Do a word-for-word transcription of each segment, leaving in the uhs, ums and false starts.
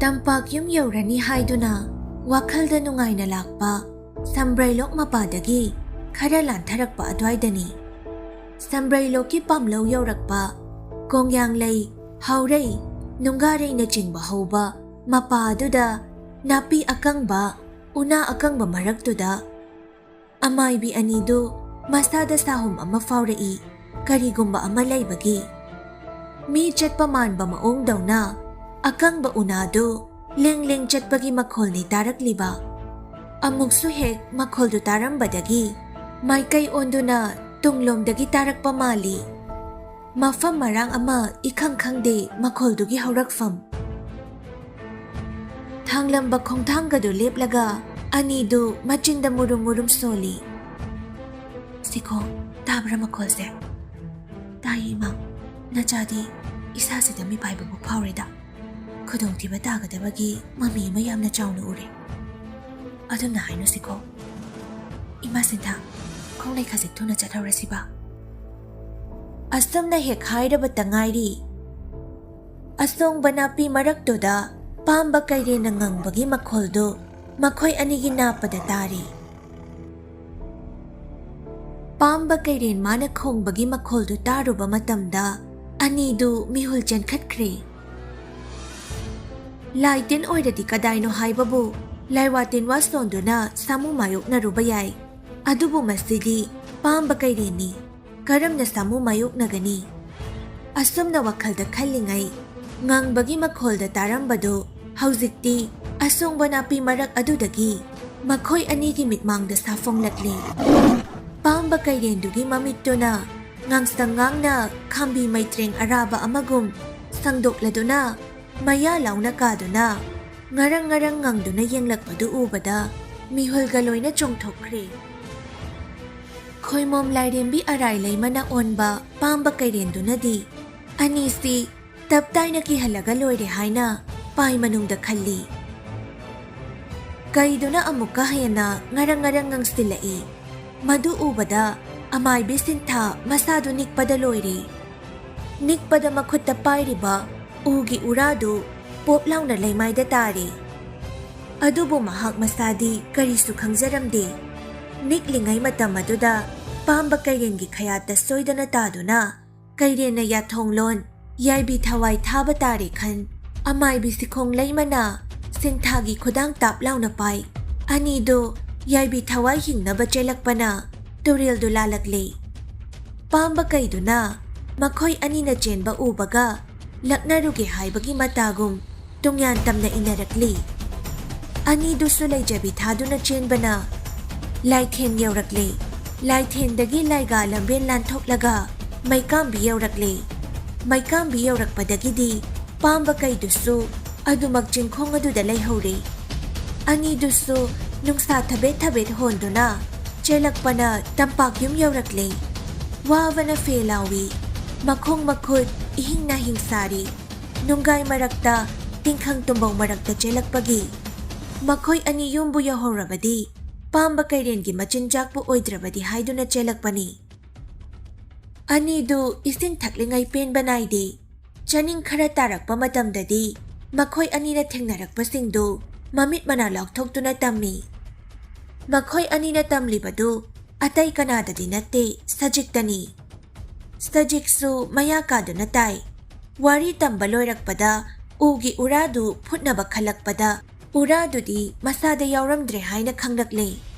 ꯇꯝꯄꯥꯛ ꯌꯨꯝ ꯌꯧꯔꯅꯤ ꯍꯥꯏꯗꯨꯅ ꯋꯥꯈꯜꯗ ꯅꯨꯡꯉꯥꯏꯅ ꯂꯥꯛꯄ ꯁꯝꯕ꯭ꯔꯩꯂꯣꯛ ꯃꯄꯥꯗꯒꯤ ꯈꯔ ꯂꯥꯟꯊꯔꯛꯄ ꯑꯗꯨꯋꯥꯏꯗꯅꯤ꯫ ꯁꯝꯕ꯭ꯔꯩꯂꯣꯛꯀꯤ ꯄꯥꯝꯂꯧ ꯌꯧꯔꯛꯄ ꯀꯣꯡꯌꯥꯡꯂꯩ, ꯍꯥꯎꯔꯩ, ꯅꯨꯡꯒꯥꯔꯩꯅꯆꯤꯡꯕ ꯍꯧꯕ ꯃꯄꯥ ꯑꯗꯨꯗ ꯅꯥꯄꯤ ꯑꯀꯪꯕ, ꯎꯅꯥ ꯑꯀꯪꯕ ꯃꯔꯛꯇꯨꯗ ꯑꯃꯥꯏꯕꯤ ꯑꯅꯤꯗꯨ ꯃꯁꯥꯗ ꯁꯥꯍꯨꯝ ꯑꯃ ꯐꯥꯎꯔꯛꯏ, ꯀꯔꯤꯒꯨꯝꯕ ꯑꯃ ꯂꯩꯕꯒꯤ꯫ ꯃꯤ ꯆꯠꯄ ꯃꯥꯟꯕ ꯃꯑꯣꯡꯗꯧꯅ ꯑꯀꯪꯕ ꯎꯅꯥꯗꯨ ꯂꯦꯡ ꯂꯦꯡ ꯆꯠꯄꯒꯤ ꯃꯈꯣꯜꯅꯤ ꯇꯥꯔꯛꯂꯤꯕ꯫ ꯑꯃꯨꯛꯁꯨ ꯍꯦꯛ ꯃꯈꯣꯜꯗꯨ ꯇꯥꯔꯝꯕꯗꯒꯤ ꯃꯥꯏꯀꯩ ꯑꯣꯟꯗꯨꯅ ꯇꯨꯡꯂꯣꯝꯗꯒꯤ ꯇꯥꯔꯛꯄ ꯃꯥꯜꯂꯤ꯫ ꯃꯐꯝ ꯃꯔꯥꯡ ꯑꯃ ꯏꯈꯪ ꯈꯪꯗꯦ ꯃꯈꯣꯜꯗꯨꯒꯤ ꯍꯧꯔꯛꯐꯝ꯫ ꯊꯥꯡꯂꯝꯕ ꯈꯣꯡꯊꯥꯡꯒꯗꯨ ꯂꯦꯞꯂꯒ ꯑꯅꯤꯗꯨ ꯃꯆꯤꯟꯗ ꯃꯨꯔꯨꯝ ꯃꯨꯔꯨꯝ ꯁꯣꯜꯂꯤ꯫ "ꯁꯤꯈꯣ, ꯇꯥꯕ꯭ꯔꯥ ꯃꯈꯣꯜꯁꯦ?" "ꯇꯥꯏꯌꯦ, ꯏꯃꯥ꯫ ꯅꯆꯥꯗꯤ ꯏꯁꯥꯁꯤꯗ ꯃꯤꯄꯥꯏꯕꯕꯨ ꯐꯥꯎꯔꯦꯗ꯫ ꯈꯨꯗꯣꯡꯊꯤꯕ ꯇꯥꯒꯗꯕꯒꯤ ꯃꯃꯤ ꯑꯃ ꯌꯥꯝꯅ ꯆꯥꯎꯅ ꯎꯔꯦ꯫ ꯑꯗꯨꯝꯅ ꯍꯥꯏꯅꯨ, ꯁꯤꯈꯣ꯫ ꯏꯃꯥ ꯁꯤꯟꯊꯥ, ꯈꯣꯡꯂꯩ ꯈꯖꯤꯛ ꯊꯨꯅ ꯆꯠꯍꯧꯔꯁꯤꯕ꯫" ꯑꯁꯨꯝꯅ ꯍꯦꯛ ꯍꯥꯏꯔꯕꯇ ꯉꯥꯏꯔꯤ, ꯑꯁꯣꯡꯕ ꯅꯥꯄꯤ ꯃꯔꯛꯇꯨꯗ ꯄꯥꯝꯕ ꯀꯩꯔꯦꯟꯅ ꯉꯪꯕꯒꯤ ꯃꯈꯣꯜꯗꯨ ꯃꯈꯣꯏ ꯑꯅꯤꯒꯤ ꯅꯥꯞꯄꯗ ꯇꯥꯔꯤ꯫ ꯄꯥꯝꯕ ꯀꯩꯔꯦꯟ ꯃꯥꯅ ꯈꯣꯡꯕꯒꯤ ꯃꯈꯣꯜꯗꯨ ꯇꯥꯔꯨꯕ ꯃꯇꯝꯗ ꯑꯅꯤꯗꯨ ꯃꯤꯍꯨꯜ ꯆꯦꯟꯈꯠꯈ꯭ꯔꯦ꯫ ꯂꯥꯏ ꯇꯤꯟ ꯑꯣꯏꯔꯗꯤ ꯀꯗꯥꯏꯅꯣ ꯍꯥꯏꯕꯕꯨ ꯂꯥꯏꯋꯥ ꯇꯤꯟꯋꯥ ꯁꯣꯟꯗꯨꯅ ꯁꯥꯃꯨ ꯃꯥꯌꯣꯛꯅꯔꯨꯕ ꯌꯥꯏ, ꯑꯗꯨꯕꯨ ꯃꯁꯤꯗꯤ ꯄꯥꯝꯕ ꯀꯩꯔꯦꯟꯅꯤ꯫ ꯀꯔꯝꯅ ꯁꯥꯃꯨ ꯃꯥꯌꯣꯛꯅꯒꯅꯤ? ꯑꯁꯨꯝꯅ ꯋꯥꯈꯜꯗ ꯈꯜꯂꯤꯉꯩ, ꯉꯪꯕꯒꯤ ꯃꯈꯣꯜꯗ ꯇꯥꯔꯝꯕꯗꯨ ꯍꯧꯖꯤꯛꯇꯤ ꯑꯁꯣꯡꯕ ꯅꯥꯄꯤ ꯃꯔꯛ ꯑꯗꯨꯗꯒꯤ ꯃꯈꯣꯏ ꯑꯅꯤꯒꯤ ꯃꯤꯠꯃꯥꯡꯗ ꯁꯥꯐꯣꯡꯂꯛꯂꯦ꯫ ꯄꯥꯝꯕ ꯀꯩꯔꯦꯟꯗꯨꯒꯤ ꯃꯃꯤꯠꯇꯨꯅ ꯉꯥꯡꯁꯪ ꯉꯥꯡꯅ ꯈꯥꯝꯕꯤ ꯃꯩꯇ꯭ꯔꯦꯡ ꯑꯔꯥꯕ ꯑꯃꯒꯨꯝ ꯁꯪꯗꯣꯛꯂꯗꯨꯅ, ꯃꯌꯥ ꯂꯥꯎꯅ ꯀꯥꯗꯨꯅ, ꯉꯔꯪ ꯉꯔꯪ ꯉꯪꯗꯨꯅ ꯌꯦꯡꯂꯛꯄꯗꯨ ꯎꯕꯗ ꯃꯤꯍꯨꯜꯒ ꯂꯣꯏꯅ ꯆꯣꯡꯊꯣꯛꯈ꯭ꯔꯦ꯫ ꯈꯣꯏꯃꯣꯝ ꯂꯥꯏꯔꯦꯝꯕꯤ ꯑꯔꯥꯏ ꯂꯩꯃꯅ ꯑꯣꯟꯕ ꯄꯥꯝꯕ ꯀꯩꯔꯦꯟꯗꯨꯅꯗꯤ ꯑꯅꯤꯁꯤ ꯇꯞ ꯇꯥꯏꯅ ꯀꯤꯍꯜꯂꯒ ꯂꯣꯏꯔꯦ ꯍꯥꯏꯅ ꯄꯥꯏ ꯃꯅꯨꯡꯗ ꯈꯜꯂꯤ꯫ ꯀꯩꯗꯨꯅ ꯑꯃꯨꯛꯀ ꯍꯦꯟꯅ ꯉꯔꯪ ꯉꯔꯪ ꯉꯪꯁꯤꯜꯂꯛꯏ꯫ ꯃꯗꯨ ꯎꯕꯗ ꯑꯃꯥꯏꯕꯤ ꯁꯤꯟꯊꯥ ꯃꯁꯥꯗꯨ ꯅꯤꯛꯄꯗ ꯂꯣꯏꯔꯦ꯫ ꯅꯤꯛꯄꯗ ꯃꯈꯨꯠꯇ ꯄꯥꯏꯔꯤꯕ ꯎꯒꯤ ꯎꯔꯥꯗꯨ ꯄꯣꯞ ꯂꯥꯎꯅ ꯂꯩꯃꯥꯏꯗ ꯇꯥꯔꯦ꯫ ꯑꯗꯨꯕꯨ ꯃꯍꯥꯛ ꯃꯁꯥꯗꯤ ꯀꯔꯤꯁꯨ ꯈꯪꯖꯔꯝꯗꯦ꯫ ꯅꯤꯛꯂꯤꯉꯩ ꯃꯇꯝ ꯑꯗꯨꯗ ꯄꯥꯝꯕ ꯀꯩꯔꯦꯟꯒꯤ ꯈꯌꯥꯠꯇ ꯁꯣꯏꯗꯅ ꯇꯥꯗꯨꯅ ꯀꯩꯔꯦꯟꯅ ꯌꯥꯊꯣꯡꯂꯣꯟ ꯌꯥꯏꯕꯤ ꯊꯋꯥꯏ ꯊꯥꯕ ꯇꯥꯔꯦ ꯈꯟ, ꯑꯃꯥꯏꯕꯤ ꯁꯤꯈꯣꯡ ꯂꯩꯃꯅ ꯁꯤꯟꯊꯥꯒꯤ ꯈꯨꯗꯥꯡ ꯇꯥꯞ ꯂꯥꯎꯅ ꯄꯥꯏ꯫ ꯑꯅꯤꯗꯨ ꯌꯥꯏꯕꯤ ꯊꯋꯥꯏ ꯍꯤꯡꯅꯕ ꯆꯦꯜꯂꯛꯄꯅ ꯇꯨꯔꯦꯜꯗꯨ ꯂꯥꯜꯂꯛꯂꯦ꯫ ꯄꯥꯝꯕ ꯀꯩꯗꯨꯅ ꯃꯈꯣꯏ ꯑꯅꯤꯅ ꯆꯦꯟꯕ ꯎꯕꯒ ꯂꯛꯅꯔꯨꯒꯦ ꯍꯥꯏꯕꯒꯤ ꯃꯇꯥꯒꯨꯝ ꯇꯨꯡꯌꯥꯟ ꯇꯝꯅ ꯏꯟꯅꯔꯛꯂꯤ꯫ ꯑꯅꯤꯗꯨꯁꯨ ꯂꯩꯖꯕꯤ ꯊꯥꯗꯨꯅ ꯆꯦꯟꯕꯅ ꯂꯥꯏꯊꯦꯟ ꯌꯧꯔꯛꯂꯦ꯫ ꯂꯥꯏꯊꯦꯟꯗꯒꯤ ꯂꯥꯏꯒꯥ ꯂꯝꯕꯦꯟ ꯂꯥꯟꯊꯣꯛꯂꯒ ꯃꯩꯀꯥꯝꯕꯤ ꯌꯧꯔꯛꯂꯦ꯫ ꯃꯩꯀꯥꯝꯕꯤ ꯌꯧꯔꯛꯄꯗꯒꯤꯗꯤ ꯄꯥꯝꯕ ꯀꯩꯗꯨꯁꯨ ꯑꯗꯨꯃꯛ ꯆꯤꯡꯈꯣꯡ ꯑꯗꯨꯗ ꯂꯩꯍꯧꯔꯦ꯫ ꯑꯅꯤꯗꯨꯁꯨ ꯅꯨꯡꯁꯥ ꯊꯕꯦꯠ ꯊꯕꯦꯠ ꯍꯣꯟꯗꯨꯅ ꯆꯦꯜꯂꯛꯄꯅ ꯇꯝꯄꯥꯛ ꯌꯨꯝ ꯌꯧꯔꯛꯂꯦ꯫ ꯋꯥꯕꯅ ꯐꯦ ꯂꯥꯎꯏ꯫ ꯃꯈꯣꯡ ꯃꯈꯨꯠ ꯏꯍꯤꯡ ꯅꯥꯍꯤꯡ ꯁꯥꯔꯤ꯫ ꯅꯨꯡꯒꯥꯏ ꯃꯔꯛꯇ ꯇꯤꯡꯈꯪ ꯇꯨꯝꯕꯧ ꯃꯔꯛꯇ ꯆꯦꯜꯂꯛꯄꯒꯤ ꯃꯈꯣꯏ ꯑꯅꯤ ꯌꯨꯝꯕꯨ ꯌꯧꯍꯧꯔꯕꯗꯤ ꯄꯥꯝꯕ ꯀꯩꯔꯦꯟꯒꯤ ꯃꯆꯤꯟꯖꯥꯛꯄꯨ ꯑꯣꯏꯗ꯭ꯔꯕꯗꯤ ꯍꯥꯏꯗꯨꯅ ꯆꯦꯜꯂꯛꯄꯅꯤ꯫ ꯑꯅꯤꯗꯨ ꯏꯁꯤꯡ ꯊꯛꯂꯤꯉꯩ ꯄꯦꯟꯕ ꯅꯥꯏꯗꯦ꯫ ꯆꯥꯅꯤꯡ ꯈꯔ ꯇꯥꯔꯛꯄ ꯃꯇꯝꯗꯗꯤ ꯃꯈꯣꯏ ꯑꯅꯤꯅ ꯊꯦꯡꯅꯔꯛꯄꯁꯤꯡꯗꯨ ꯃꯃꯤꯠ ꯃꯅꯥ ꯂꯥꯎꯊꯣꯛꯇꯨꯅ ꯇꯝꯃꯤ꯫ ꯃꯈꯣꯏ ꯑꯅꯤꯅ ꯇꯝꯂꯤꯕꯗꯨ ꯑꯇꯩ ꯀꯅꯥꯗꯗꯤ ꯅꯠꯇꯦ, ꯁꯖꯤꯛꯇꯅꯤ꯫ ꯁꯖꯤꯛꯁꯨ ꯃꯌꯥ ꯀꯥꯗꯨꯅ ꯇꯥꯏ꯫ ꯋꯥꯔꯤ ꯇꯝꯕ ꯂꯣꯏꯔꯛꯄꯗ ꯎꯒꯤ ꯎꯔꯥꯗꯨ ꯐꯨꯠꯅꯕ ꯈꯜꯂꯛꯄꯗ ꯎꯔꯥꯗꯨꯗꯤ ꯃꯁꯥꯗ ꯌꯥꯎꯔꯝꯗ꯭ꯔꯦ ꯍꯥꯏꯅ ꯈꯪꯂꯛꯂꯦ꯫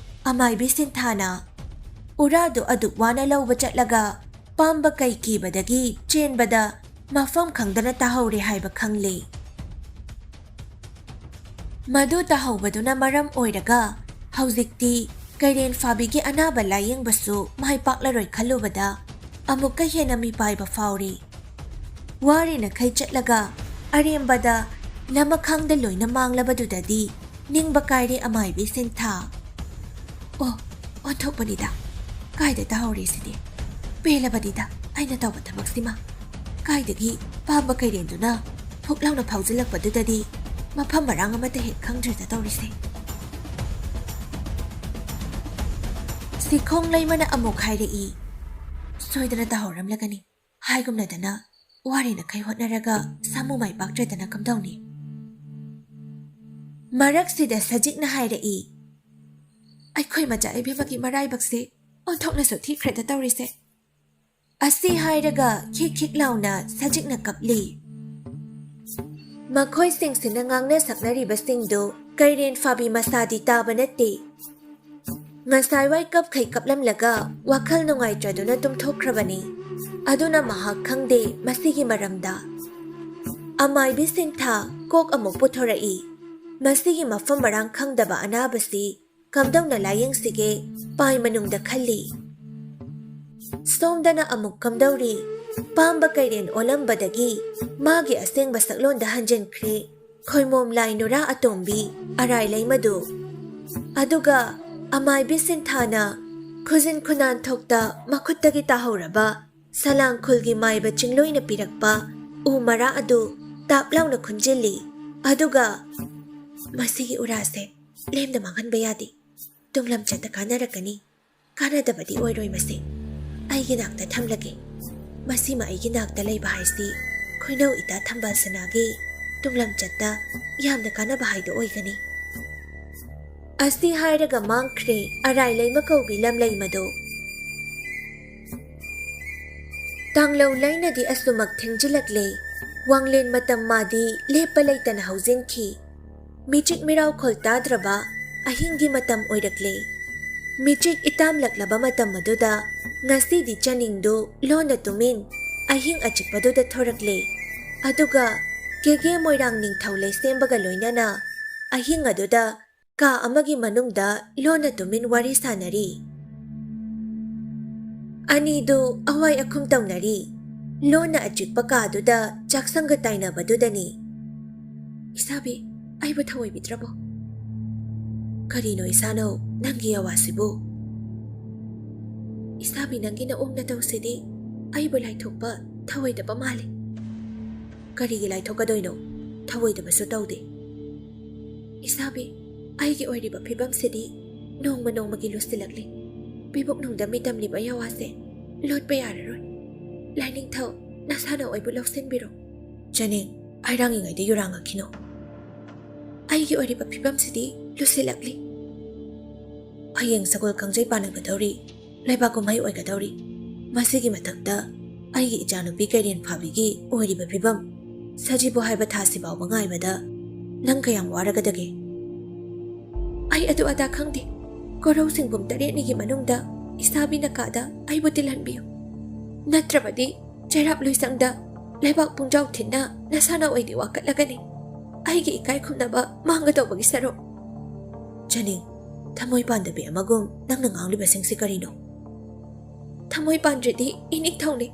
ꯑꯃꯥꯏꯕꯤ ꯁꯤꯟꯊꯥꯅ ꯎꯔꯥꯗꯨ ꯑꯗꯨꯛ ꯋꯥꯅ ꯂꯧꯕ ꯆꯠꯂꯒ ꯄꯥꯝꯕ ꯀꯩ ꯀꯤꯕꯗꯒꯤ ꯆꯦꯟꯕꯗ ꯃꯐꯝ ꯈꯪꯗꯅ ꯇꯥꯍꯧꯔꯦ ꯍꯥꯏꯕ ꯈꯪꯂꯦ꯫ ꯃꯗꯨ ꯇꯥꯍꯧꯕꯗꯨꯅ ꯃꯔꯝ ꯑꯣꯏꯔꯒ ꯍꯧꯖꯤꯛꯇꯤ ꯀꯩꯔꯦꯟ ꯐꯥꯕꯤꯒꯤ ꯑꯅꯥꯕ ꯂꯥꯌꯦꯡꯕꯁꯨ ꯃꯥꯏ ꯄꯥꯛꯂꯔꯣꯏ ꯈꯜꯂꯨꯕꯗ ꯑꯃꯨꯛꯀ ꯍꯦꯟꯅ ꯃꯤꯄꯥꯏꯕ ꯐꯥꯎꯔꯤ꯫ ꯋꯥꯔꯦꯅꯈꯩ ꯆꯠꯂꯒ ꯑꯔꯦꯝꯕꯗ ꯂꯃꯈꯥꯡꯗ ꯂꯣꯏꯅ ꯃꯥꯡꯂꯕꯗꯨꯗꯗꯤ ꯅꯤꯡꯕ ꯀꯥꯏꯔꯦ ꯑꯃꯥꯏꯕꯤ ꯁꯤꯟꯊꯥ꯫ ꯑꯣ, ꯑꯣꯟꯊꯣꯛꯄꯅꯤꯗ꯫ ꯀꯥꯏꯗ ꯇꯥꯍꯧꯔꯦ ꯁꯤꯗꯤ? ꯄꯦꯜꯂꯕꯅꯤꯗ ꯑꯩꯅ ꯇꯧꯕ ꯊꯕꯛꯁꯤꯃ꯫ ꯀꯥꯏꯗꯒꯤ ꯄꯥꯝꯕ ꯀꯩꯔꯦꯟꯗꯨꯅ ꯐꯨꯛ ꯂꯥꯎꯅ ꯐꯥꯎꯖꯤꯜꯂꯛꯄꯗꯨꯗꯗꯤ ꯃꯐꯝ ꯃꯔꯥꯡ ꯑꯃꯠꯇ ꯍꯦꯛ ꯈꯪꯗ꯭ꯔꯦꯗ ꯇꯧꯔꯤꯁꯦ꯫ ꯁꯤꯈꯣꯡ ꯂꯩꯃꯅ ꯑꯃꯨꯛ ꯍꯥꯏꯔꯛꯏ, "ꯁꯣꯏꯗꯅ ꯇꯥꯍꯧꯔꯝꯂꯒꯅꯤ꯫ ꯍꯥꯏꯒꯨꯝꯅꯗꯅ ꯋꯥꯔꯦꯅꯈꯩ ꯍꯣꯠꯅꯔꯒ ꯁꯥꯃꯨ ꯃꯥꯏ ꯄꯥꯛꯇ꯭ꯔꯦꯗꯅ ꯀꯝꯗꯧꯅꯤ?" ꯃꯔꯛꯁꯤꯗ ꯁꯖꯤꯛꯅ ꯍꯥꯏꯔꯛꯏ, "ꯑꯩꯈꯣꯏ ꯃꯆꯥ ꯏꯕꯦꯝꯃꯒꯤ ꯃꯔꯥꯏꯕꯛꯁꯦ ꯑꯣꯟꯊꯣꯛꯅꯁꯨ ꯊꯤꯈ꯭ꯔꯦꯗ ꯇꯧꯔꯤꯁꯦ"꯫ ꯑꯁꯤ ꯍꯥꯏꯔꯒ ꯈꯤꯛ ꯈꯤꯛ ꯂꯥꯎꯅ ꯁꯖꯤꯛꯅ ꯀꯞꯂꯤ꯫ ꯃꯈꯣꯏꯁꯤꯡꯁꯤꯅ ꯉꯥꯡꯅ ꯁꯛꯅꯔꯤꯕꯁꯤꯡꯗꯨ ꯀꯩꯔꯦꯟ ꯐꯥꯕꯤ ꯃꯁꯥꯗꯤ ꯇꯥꯕ ꯅꯠꯇꯦ꯫ ꯉꯁꯥꯏꯋꯥꯏ ꯀꯞꯈꯩ ꯀꯞꯂꯝꯂꯒ ꯋꯥꯈꯜ ꯅꯨꯡꯉꯥꯏꯇ꯭ꯔꯗꯨꯅ ꯇꯨꯝꯊꯣꯛꯈ꯭ꯔꯕꯅꯤ꯫ ꯑꯗꯨꯅ ꯃꯍꯥꯛ ꯈꯪꯗꯦ ꯃꯁꯤꯒꯤ ꯃꯔꯝꯗ꯫ ꯑꯃꯥꯏꯕꯤ ꯁꯤꯟꯊꯥ ꯀꯣꯛ ꯑꯃꯨꯛ ꯄꯨꯊꯣꯔꯛꯏ꯫ ꯃꯁꯤꯒꯤ ꯃꯐꯝ ꯃꯔꯥꯡ ꯈꯪꯗꯕ ꯑꯅꯥꯕꯁꯤ ꯀꯝꯗꯧꯅ ꯂꯥꯌꯦꯡꯁꯤꯒꯦ? ꯄꯥꯏ ꯃꯅꯨꯡꯗ ꯈꯜꯂꯤ꯫ ꯁꯣꯝꯗꯅ ꯑꯃꯨꯛ ꯀꯝꯗꯧꯔꯤ? ꯄꯥꯝꯕ ꯀꯩꯔꯦꯟ ꯑꯣꯜꯂꯝꯕꯗꯒꯤ ꯃꯥꯒꯤ ꯑꯁꯦꯡꯕ ꯁꯛꯂꯣꯟꯗ ꯍꯟꯖꯤꯟꯈ꯭ꯔꯦ꯫ ꯈꯣꯏꯃꯣꯝ ꯂꯥꯏ ꯅꯨꯔꯥ ꯑꯇꯣꯝꯕꯤ ꯑꯔꯥꯏ ꯂꯩꯃꯗꯨ꯫ ꯑꯗꯨꯒ ꯑꯃꯥꯏꯕꯤ ꯁꯤꯟꯊꯥꯅ ꯈꯨꯖꯤꯟ ꯈꯨꯅꯥꯟꯊꯣꯛꯇ ꯃꯈꯨꯠꯇꯒꯤ ꯇꯥꯍꯧꯔꯕ ꯁꯂꯥꯡ ꯈꯨꯜꯒꯤ ꯃꯥꯏꯕ ꯆꯤꯡꯂꯣꯏꯅ ꯄꯤꯔꯛꯄ ꯎ ꯃꯔꯥ ꯑꯗꯨ ꯇꯥꯞ ꯂꯥꯎꯅ ꯈꯨꯟꯖꯤꯜꯂꯤ꯫ ꯑꯗꯨꯒ, "ꯃꯁꯤꯒꯤ ꯎꯔꯥꯁꯦ ꯂꯦꯝꯅ ꯃꯥꯡꯍꯟꯕ ꯌꯥꯗꯦ꯫ ꯇꯨꯡꯂꯝꯆꯠꯇ ꯀꯥꯟꯅꯔꯛꯀꯅꯤ꯫ ꯀꯥꯟꯅꯗꯕꯗꯤ ꯑꯣꯏꯔꯣꯏ ꯃꯁꯤ꯫ ꯑꯩꯒꯤ ꯅꯥꯛꯇ ꯊꯝꯂꯒꯦ꯫ ꯃꯁꯤꯃ ꯑꯩꯒꯤ ꯅꯥꯛꯇ ꯂꯩꯕ ꯍꯥꯏꯁꯤ ꯈꯣꯏꯅꯧ ꯏꯇꯥ ꯊꯝꯕꯥꯜ ꯁꯅꯥꯒꯤ ꯇꯨꯡꯂꯝꯆꯠꯇ ꯌꯥꯝꯅ ꯀꯥꯟꯅꯕ ꯍꯥꯏꯗꯣ ꯑꯣꯏꯒꯅꯤ"꯫ ꯑꯁꯤ ꯍꯥꯏꯔꯒ ꯃꯥꯡꯈ꯭ꯔꯦ ꯑꯔꯥꯏ ꯂꯩꯃ ꯀꯧꯕꯤ ꯂꯝꯂꯩꯃꯗꯣ꯫ ꯇꯥꯡꯂꯧ ꯂꯩꯅꯗꯤ ꯑꯁꯨꯃꯛ ꯊꯦꯡꯖꯤꯜꯂꯛꯂꯦ꯫ ꯋꯥꯡꯂꯦꯟ ꯃꯇꯝ ꯃꯥꯗꯤ ꯂꯦꯞꯄ ꯂꯩꯇꯅ ꯍꯧꯖꯤꯟꯈꯤ꯫ ꯃꯤꯆꯤꯛ ꯃꯤꯔꯥꯎꯈꯣꯜ ꯇꯥꯗ꯭ꯔꯕ ꯑꯍꯤꯡꯒꯤ ꯃꯇꯝ ꯑꯣꯏꯔꯛꯂꯦ꯫ ꯃꯤꯆꯤꯛ ꯏꯇꯥꯝꯂꯛꯂꯕ ꯃꯇꯝ ꯑꯗꯨꯗ ꯉꯁꯤꯗꯤ ꯆꯥꯅꯤꯡꯗꯨ ꯂꯣꯟꯅ ꯇꯨꯃꯤꯟ ꯑꯍꯤꯡ ꯑꯆꯤꯛꯄꯗꯨꯗ ꯊꯣꯔꯛꯂꯦ꯫ ꯑꯗꯨꯒ ꯀꯦꯒꯦ ꯃꯣꯏꯔꯥꯡ ꯅꯤꯡꯊꯧ ꯂꯩꯁꯦꯝꯕꯒ ꯂꯣꯏꯅꯅ ꯑꯍꯤꯡ ꯑꯗꯨꯗ ꯀꯥ ꯑꯃꯒꯤ ꯃꯅꯨꯡꯗ ꯂꯣꯟꯅ ꯇꯨꯃꯤꯟ ꯋꯥꯔꯤ ꯁꯥꯅꯔꯤ꯫ ꯑꯅꯤꯗꯨ ꯑꯋꯥꯏ ꯑꯈꯨꯝ ꯇꯧꯅꯔꯤ꯫ ꯂꯣꯟꯅ ꯑꯆꯤꯛꯄ ꯀꯥꯗꯨꯗ ꯆꯥꯛꯁꯪꯒ ꯇꯥꯏꯅꯕꯗꯨꯗꯅꯤ꯫ "ꯏꯁꯥꯕꯤ, ꯑꯩꯕꯨ ꯊꯑꯣꯏꯕꯤꯗ꯭ꯔꯕꯣ?" "ꯀꯔꯤꯅꯣ ꯏꯁꯥꯅꯧ, ꯅꯪꯒꯤ ꯑꯋꯥꯁꯤꯕꯨ?" "ꯏꯁꯥꯕꯤ, ꯅꯪꯒꯤ ꯅꯑꯣꯡ ꯅꯇꯧꯁꯤꯗꯤ ꯑꯩꯕꯨ ꯂꯥꯏꯊꯣꯛꯄ ꯊꯑꯣꯏꯗꯕ ꯃꯥꯜꯂꯦ꯫" "ꯀꯔꯤꯒꯤ ꯂꯥꯏꯊꯣꯛꯀꯗꯣꯏꯅꯣ? ꯊꯑꯣꯏꯗꯕꯁꯨ ꯇꯧꯗꯦ꯫" "ꯏꯁꯥꯕꯤ, ꯑꯩꯒꯤ ꯑꯣꯏꯔꯤꯕ ꯐꯤꯕꯝꯁꯤꯗꯤ ꯅꯣꯡꯃ ꯅꯣꯡꯃꯒꯤ ꯂꯨꯁꯤꯜꯂꯛꯂꯤ꯫ ꯄꯤꯕꯨꯛꯅꯨꯡꯗ ꯃꯤꯇꯝꯂꯤꯕ ꯌꯥꯋꯥꯁꯦ ꯂꯣꯠꯄ ꯌꯥꯔꯔꯣꯏ꯫ ꯂꯥꯏꯅꯤꯡꯊꯧ, ꯅꯁꯥꯅ ꯑꯩꯕꯨ ꯂꯧꯁꯤꯟꯕꯤꯔꯣ꯫" "ꯆꯅꯤꯡ, ꯑꯩ ꯔꯥꯡꯉꯤꯉꯩꯗ ꯌꯨꯔꯥꯡꯉꯛꯈꯤꯅꯣ꯫" ꯑꯩꯒꯤ ꯑꯣꯏꯔꯤꯕ ꯐꯤꯕꯝꯁꯤꯗꯤ ꯂꯨꯁꯤꯜꯂꯛꯂꯤ꯫ ꯍꯌꯦꯡ ꯁꯒꯣꯜ ꯀꯥꯡꯖꯩ ꯄꯥꯟꯅꯒꯗꯧꯔꯤ, ꯂꯩꯕꯥꯛ ꯀꯨꯝꯍꯩ ꯑꯣꯏꯒꯗꯧꯔꯤ꯫ ꯃꯁꯤꯒꯤ ꯃꯊꯛꯇ ꯑꯩꯒꯤ ꯏꯆꯥꯅꯨꯄꯤ ꯀꯩꯔꯦꯟ ꯐꯥꯕꯤꯒꯤ ꯑꯣꯏꯔꯤꯕ ꯐꯤꯕꯝ, ꯁꯖꯤꯕꯨ ꯍꯥꯏꯕ ꯊꯥꯁꯤ ꯐꯥꯎꯕ ꯉꯥꯏꯕꯗ ꯅꯪ ꯀꯌꯥꯝ ꯋꯥꯔꯒꯗꯒꯦ? ꯑꯩ ꯑꯗꯨ ꯑꯗꯥ ꯈꯪꯗꯦ꯫ ꯀꯣꯔꯧꯁꯤꯡꯕꯨꯝ ꯇꯔꯦꯠꯅꯤꯒꯤ ꯃꯅꯨꯡꯗ ꯏꯁꯥꯕꯤꯅ ꯀꯥꯗ ꯑꯩꯕꯨ ꯇꯤꯜꯍꯟꯕꯤꯌꯨ꯫ ꯅꯠꯇ꯭ꯔꯕꯗꯤ ꯆꯩꯔꯥꯛ ꯂꯣꯏꯁꯪꯗ ꯂꯩꯕꯥꯛ ꯄꯨꯡꯖꯥꯎ ꯊꯤꯟꯅ ꯅꯁꯥꯅ ꯑꯣꯏꯗꯤ ꯋꯥꯀꯠꯂꯒꯅꯤ꯫ ꯑꯩꯒꯤ ꯏꯀꯥꯏ ꯈꯨꯝꯅꯕ ꯃꯥꯡꯒꯗꯧꯕꯒꯤ ꯁꯔꯨꯛ꯫ ꯆꯅꯤꯡ, ꯊꯃꯣꯏ ꯄꯥꯟꯗꯕꯤ ꯑꯃꯒꯨꯝ ꯅꯪꯅ ꯉꯥꯡꯂꯤꯕꯁꯤꯡꯁꯤ ꯀꯔꯤꯅꯣ? ꯊꯃꯣꯏ ꯄꯥꯟꯗ꯭ꯔꯗꯤ ꯏꯅꯤꯡꯊꯧꯅꯤ꯫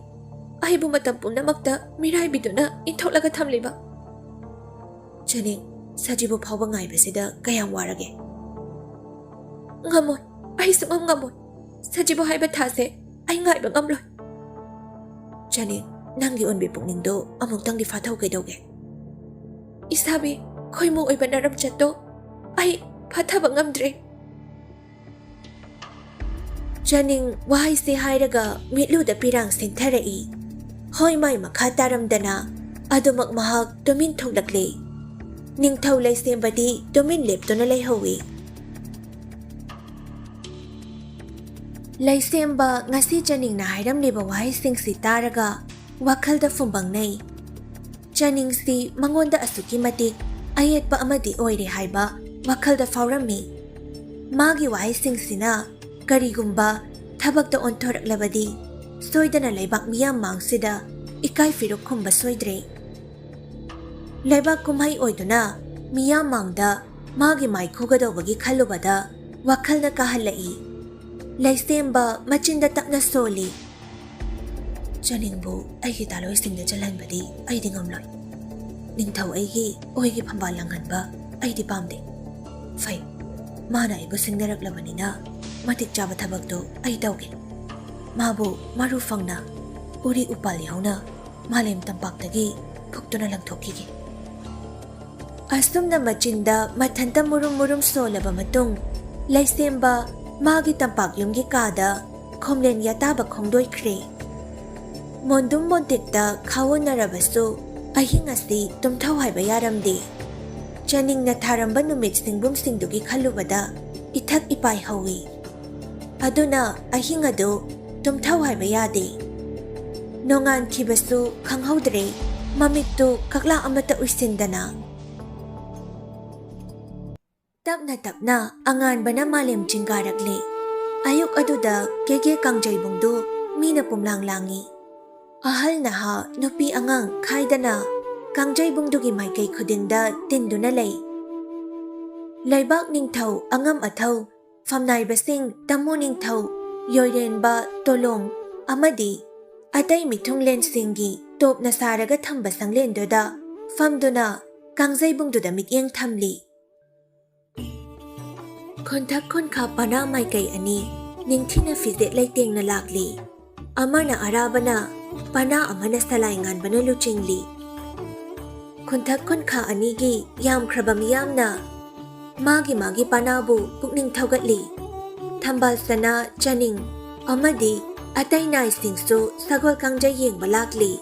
ꯑꯩꯕꯨ ꯃꯇꯝ ꯄꯨꯝꯅꯃꯛꯇ ꯃꯤꯔꯥꯏꯕꯤꯗꯨꯅ ꯏꯟꯊꯣꯛꯂꯒ ꯊꯝꯂꯤꯕ꯫ ꯆꯅꯤꯡ, ꯁꯖꯤꯕꯨ ꯐꯥꯎꯕ ꯉꯥꯏꯕꯁꯤꯗ ꯀꯌꯥꯝ ꯋꯥꯔꯒꯦ? ꯉꯝꯃꯣꯏ, ꯑꯩ ꯁꯨꯡꯉꯝ ꯉꯝꯃꯣꯏ꯫ ꯁꯖꯤꯕꯨ ꯍꯥꯏꯕ ꯊꯥꯁꯦ ꯑꯩ ꯉꯥꯏꯕ ꯉꯝꯂꯣꯏ꯫ ꯆꯅꯤꯡ, ꯅꯪꯒꯤ ꯑꯣꯟꯕꯤ ꯄꯨꯛꯅꯤꯡꯗꯣ ꯑꯃꯨꯛꯇꯪꯗꯤ ꯐꯥꯊꯧ ꯀꯩꯗꯧꯒꯦ? ꯏꯁꯥꯕꯤ, ꯈꯣꯏꯃꯨ ꯑꯣꯏꯕ ꯅꯔꯝꯆꯠꯇꯣ ꯑꯩ ꯐꯥꯊꯕ ꯉꯝꯗ꯭ꯔꯦ꯫ ꯆꯅꯤꯡ ꯋꯥꯍꯩꯁꯤ ꯍꯥꯏꯔꯒ ꯃꯤꯠꯂꯨꯗ ꯄꯤꯔꯥꯡ ꯁꯤꯟꯊꯔꯛꯏ꯫ ꯍꯣꯏ ꯃꯥꯏ ꯃꯈꯥ ꯇꯥꯔꯝꯗꯅ ꯑꯗꯨꯃꯛ ꯃꯍꯥꯛ ꯇꯨꯃꯤꯟ ꯊꯣꯛꯂꯛꯂꯦ꯫ ꯅꯤꯡꯊꯧ ꯂꯩꯁꯦꯝꯕꯗꯤ ꯇꯨꯃꯤꯟ ꯂꯦꯞꯇꯨꯅ ꯂꯩꯍꯧꯏ꯫ ꯂꯩꯁꯦꯝꯕ ꯉꯁꯤ ꯆꯅꯤꯡꯅ ꯍꯥꯏꯔꯝꯂꯤꯕ ꯋꯥꯍꯩꯁꯤꯡꯁꯤ ꯇꯥꯔꯒ ꯋꯥꯈꯜꯗ ꯐꯨꯝꯕꯪꯅꯩ꯫ ꯆꯅꯤꯡꯁꯤ ꯃꯉꯣꯟꯗ ꯑꯁꯨꯛꯀꯤ ꯃꯇꯤꯛ ꯑꯌꯦꯠꯄ ꯑꯃꯗꯤ ꯑꯣꯏꯔꯦ ꯍꯥꯏꯕ ꯋꯥꯈꯜꯗ ꯐꯥꯎꯔꯝꯃꯤ꯫ ꯃꯥꯒꯤ ꯋꯥꯍꯩꯁꯤꯡꯁꯤꯅ ꯀꯔꯤꯒꯨꯝꯕ ꯊꯕꯛꯇ ꯑꯣꯟꯊꯣꯔꯛꯂꯕꯗꯤ ꯁꯣꯏꯗꯅ ꯂꯩꯕꯥꯛ ꯃꯤꯌꯥꯝ ꯃꯥꯡꯁꯤꯗ ꯏꯀꯥꯏ ꯐꯤꯔꯨꯛ ꯈꯨꯝꯕ ꯁꯣꯏꯗ꯭ꯔꯦ꯫ ꯂꯩꯕꯥꯛ ꯀꯨꯝꯍꯩ ꯑꯣꯏꯗꯨꯅ ꯃꯤꯌꯥꯝ ꯃꯥꯡꯗ ꯃꯥꯒꯤ ꯃꯥꯏꯈꯨꯒꯗꯧꯕꯒꯤ ꯈꯜꯂꯨꯕꯗ ꯋꯥꯈꯜꯅ ꯀꯥꯍꯜꯂꯛꯏ꯫ ꯂꯩꯁꯦꯝꯕ ꯃꯆꯤꯟꯗ ꯇꯞꯅ ꯁꯣꯜꯂꯤ꯫ ꯆꯅꯤꯡꯕꯨ ꯑꯩꯒꯤ ꯇꯥꯂꯣꯏꯁꯤꯡꯗ ꯆꯜꯍꯟꯕꯗꯤ ꯑꯩꯗꯤ ꯉꯝꯂꯣꯏ꯫ ꯅꯤꯡꯊꯧ ꯑꯩꯒꯤ ꯑꯣꯏꯒꯤ ꯐꯝꯕꯥꯜ ꯂꯥꯡꯍꯟꯕ ꯑꯩꯗꯤ ꯄꯥꯝꯗꯦ꯫ ꯐꯩ, ꯃꯥꯅ ꯑꯩꯕꯨ ꯁꯤꯡꯅꯔꯛꯂꯕꯅꯤꯅ ꯃꯇꯤꯛ ꯆꯥꯕ ꯊꯕꯛꯇꯣ ꯑꯩ ꯇꯧꯒꯦ꯫ ꯃꯥꯕꯨ ꯃꯔꯨ ꯐꯪꯅ ꯎꯔꯤ ꯎꯄꯥꯜ ꯌꯥꯎꯅ ꯃꯥꯂꯦꯝ ꯇꯝꯄꯥꯛꯇꯒꯤ ꯐꯨꯛꯇꯨꯅ ꯂꯪꯊꯣꯛꯈꯤꯒꯦ꯫ ꯑꯁꯨꯝꯅ ꯃꯆꯤꯟꯗ ꯃꯊꯟꯇ ꯃꯨꯔꯨꯝ ꯃꯨꯔꯨꯝ ꯁꯣꯜꯂꯕ ꯃꯇꯨꯡ, ꯂꯩꯁꯦꯝꯕ ꯃꯥꯒꯤ ꯇꯝꯄꯥꯛ ꯌꯨꯝꯒꯤ ꯀꯥꯗ ꯈꯣꯝꯂꯦꯟ ꯌꯥꯇꯥꯕ ꯈꯣꯡꯗꯣꯏꯈ꯭ꯔꯦ꯫ ꯃꯣꯟꯗꯨꯝ ꯃꯣꯟꯇꯤꯛꯇ ꯈꯥꯎꯅꯔꯕꯁꯨ ꯑꯍꯤꯡ ꯑꯁꯤ ꯇꯨꯝꯊꯧ ꯍꯥꯏꯕ ꯌꯥꯔꯝꯗꯦ꯫ ꯆꯥꯅꯤꯡꯅ ꯊꯥꯔꯝꯕ ꯅꯨꯃꯤꯠ ꯁꯤꯡꯕꯨꯝꯁꯤꯡꯗꯨꯒꯤ ꯈꯜꯂꯨꯕꯗ ꯏꯊꯛ ꯏꯄꯥꯏ ꯍꯧꯏ꯫ ꯑꯗꯨꯅ ꯑꯍꯤꯡ ꯑꯗꯨ ꯇꯨꯝꯊꯧ ꯍꯥꯏꯕ ꯌꯥꯗꯦ꯫ ꯅꯣꯡꯉꯥꯟꯈꯤꯕꯁꯨ ꯈꯪꯍꯧꯗ꯭ꯔꯦ, ꯃꯃꯤꯠꯇꯨ ꯀꯛꯂꯥ ꯑꯃꯠꯇ ꯎꯏꯁꯤꯟꯗꯅ꯫ ꯇꯞꯅ ꯇꯞꯅ ꯑꯉꯥꯟꯕꯅ ꯃꯥꯂꯦꯝ ꯆꯤꯡꯒꯥꯔꯛꯂꯦ꯫ ꯑꯌꯨꯛ ꯑꯗꯨꯗ ꯀꯦꯒꯦ ꯀꯥꯡꯖꯩꯕꯨꯡꯗꯨ ꯃꯤꯅ ꯄꯨꯝꯂꯥꯡ ꯂꯥꯡꯏ꯫ ꯑꯍꯜ ꯅꯍꯥ, ꯅꯨꯄꯤ ꯑꯉꯥꯡ ꯈꯥꯏꯗꯅ ꯀꯥꯡꯖꯩꯕꯨꯡꯗꯨꯒꯤ ꯃꯥꯏꯀꯩ ꯈꯨꯗꯤꯡꯗ ꯇꯤꯟꯗꯨꯅ ꯂꯩ꯫ ꯂꯩꯕꯥꯛ ꯅꯤꯡꯊꯧ, ꯑꯉꯝ ꯑꯊꯧ, ꯐꯝꯅꯥꯏꯕꯁꯤꯡ, ꯇꯃꯨ ꯅꯤꯡꯊꯧ, ꯌꯣꯏꯔꯦꯟꯕ, ꯇꯣꯂꯣꯝ ꯑꯃꯗꯤ ꯑꯇꯩ ꯃꯤꯊꯨꯡꯂꯦꯟꯁꯤꯡꯒꯤ ꯇꯣꯞꯅ ꯁꯥꯔꯒ ꯊꯝꯕ ꯁꯪꯂꯦꯟꯗꯨꯗ ꯐꯝꯗꯨꯅ ꯀꯥꯡꯖꯩꯕꯨꯡꯗꯨꯗ ꯃꯤꯠꯌꯦꯡ ꯊꯝꯂꯤ꯫ ꯈꯨꯟꯊꯛ ꯈꯨꯟꯈꯥ ꯄꯅꯥ ꯃꯥꯏꯀꯩ ꯑꯅꯤ ꯅꯤꯡꯊꯤꯅ ꯐꯤꯖꯦꯠ ꯂꯩꯇꯦꯡꯅ ꯂꯥꯛꯂꯤ꯫ ꯑꯃꯅ ꯑꯔꯥꯕꯅ, ꯄꯅꯥ ꯑꯃꯅ ꯁꯂꯥꯏ ꯉꯥꯟꯕꯅ ꯂꯨꯆꯤꯡꯂꯤ꯫ ꯈꯨꯟꯊꯛ ꯈꯨꯟꯈꯥ ꯑꯅꯤꯒꯤ ꯌꯥꯝꯈ꯭ꯔꯕ ꯃꯤꯌꯥꯝꯅ ꯃꯥꯒꯤ ꯃꯥꯒꯤ ꯄꯅꯥꯕꯨ ꯄꯨꯛꯅꯤꯡ ꯊꯧꯒꯠꯂꯤ꯫ ꯊꯝꯕꯥꯜ ꯁꯅꯥ, ꯆꯥꯅꯤꯡ ꯑꯃꯗꯤ ꯑꯇꯩ ꯅꯥꯏꯁꯤꯡꯁꯨ ꯁꯒꯣꯜ ꯀꯥꯡꯖꯩ ꯌꯦꯡꯕ ꯂꯥꯛꯂꯤ꯫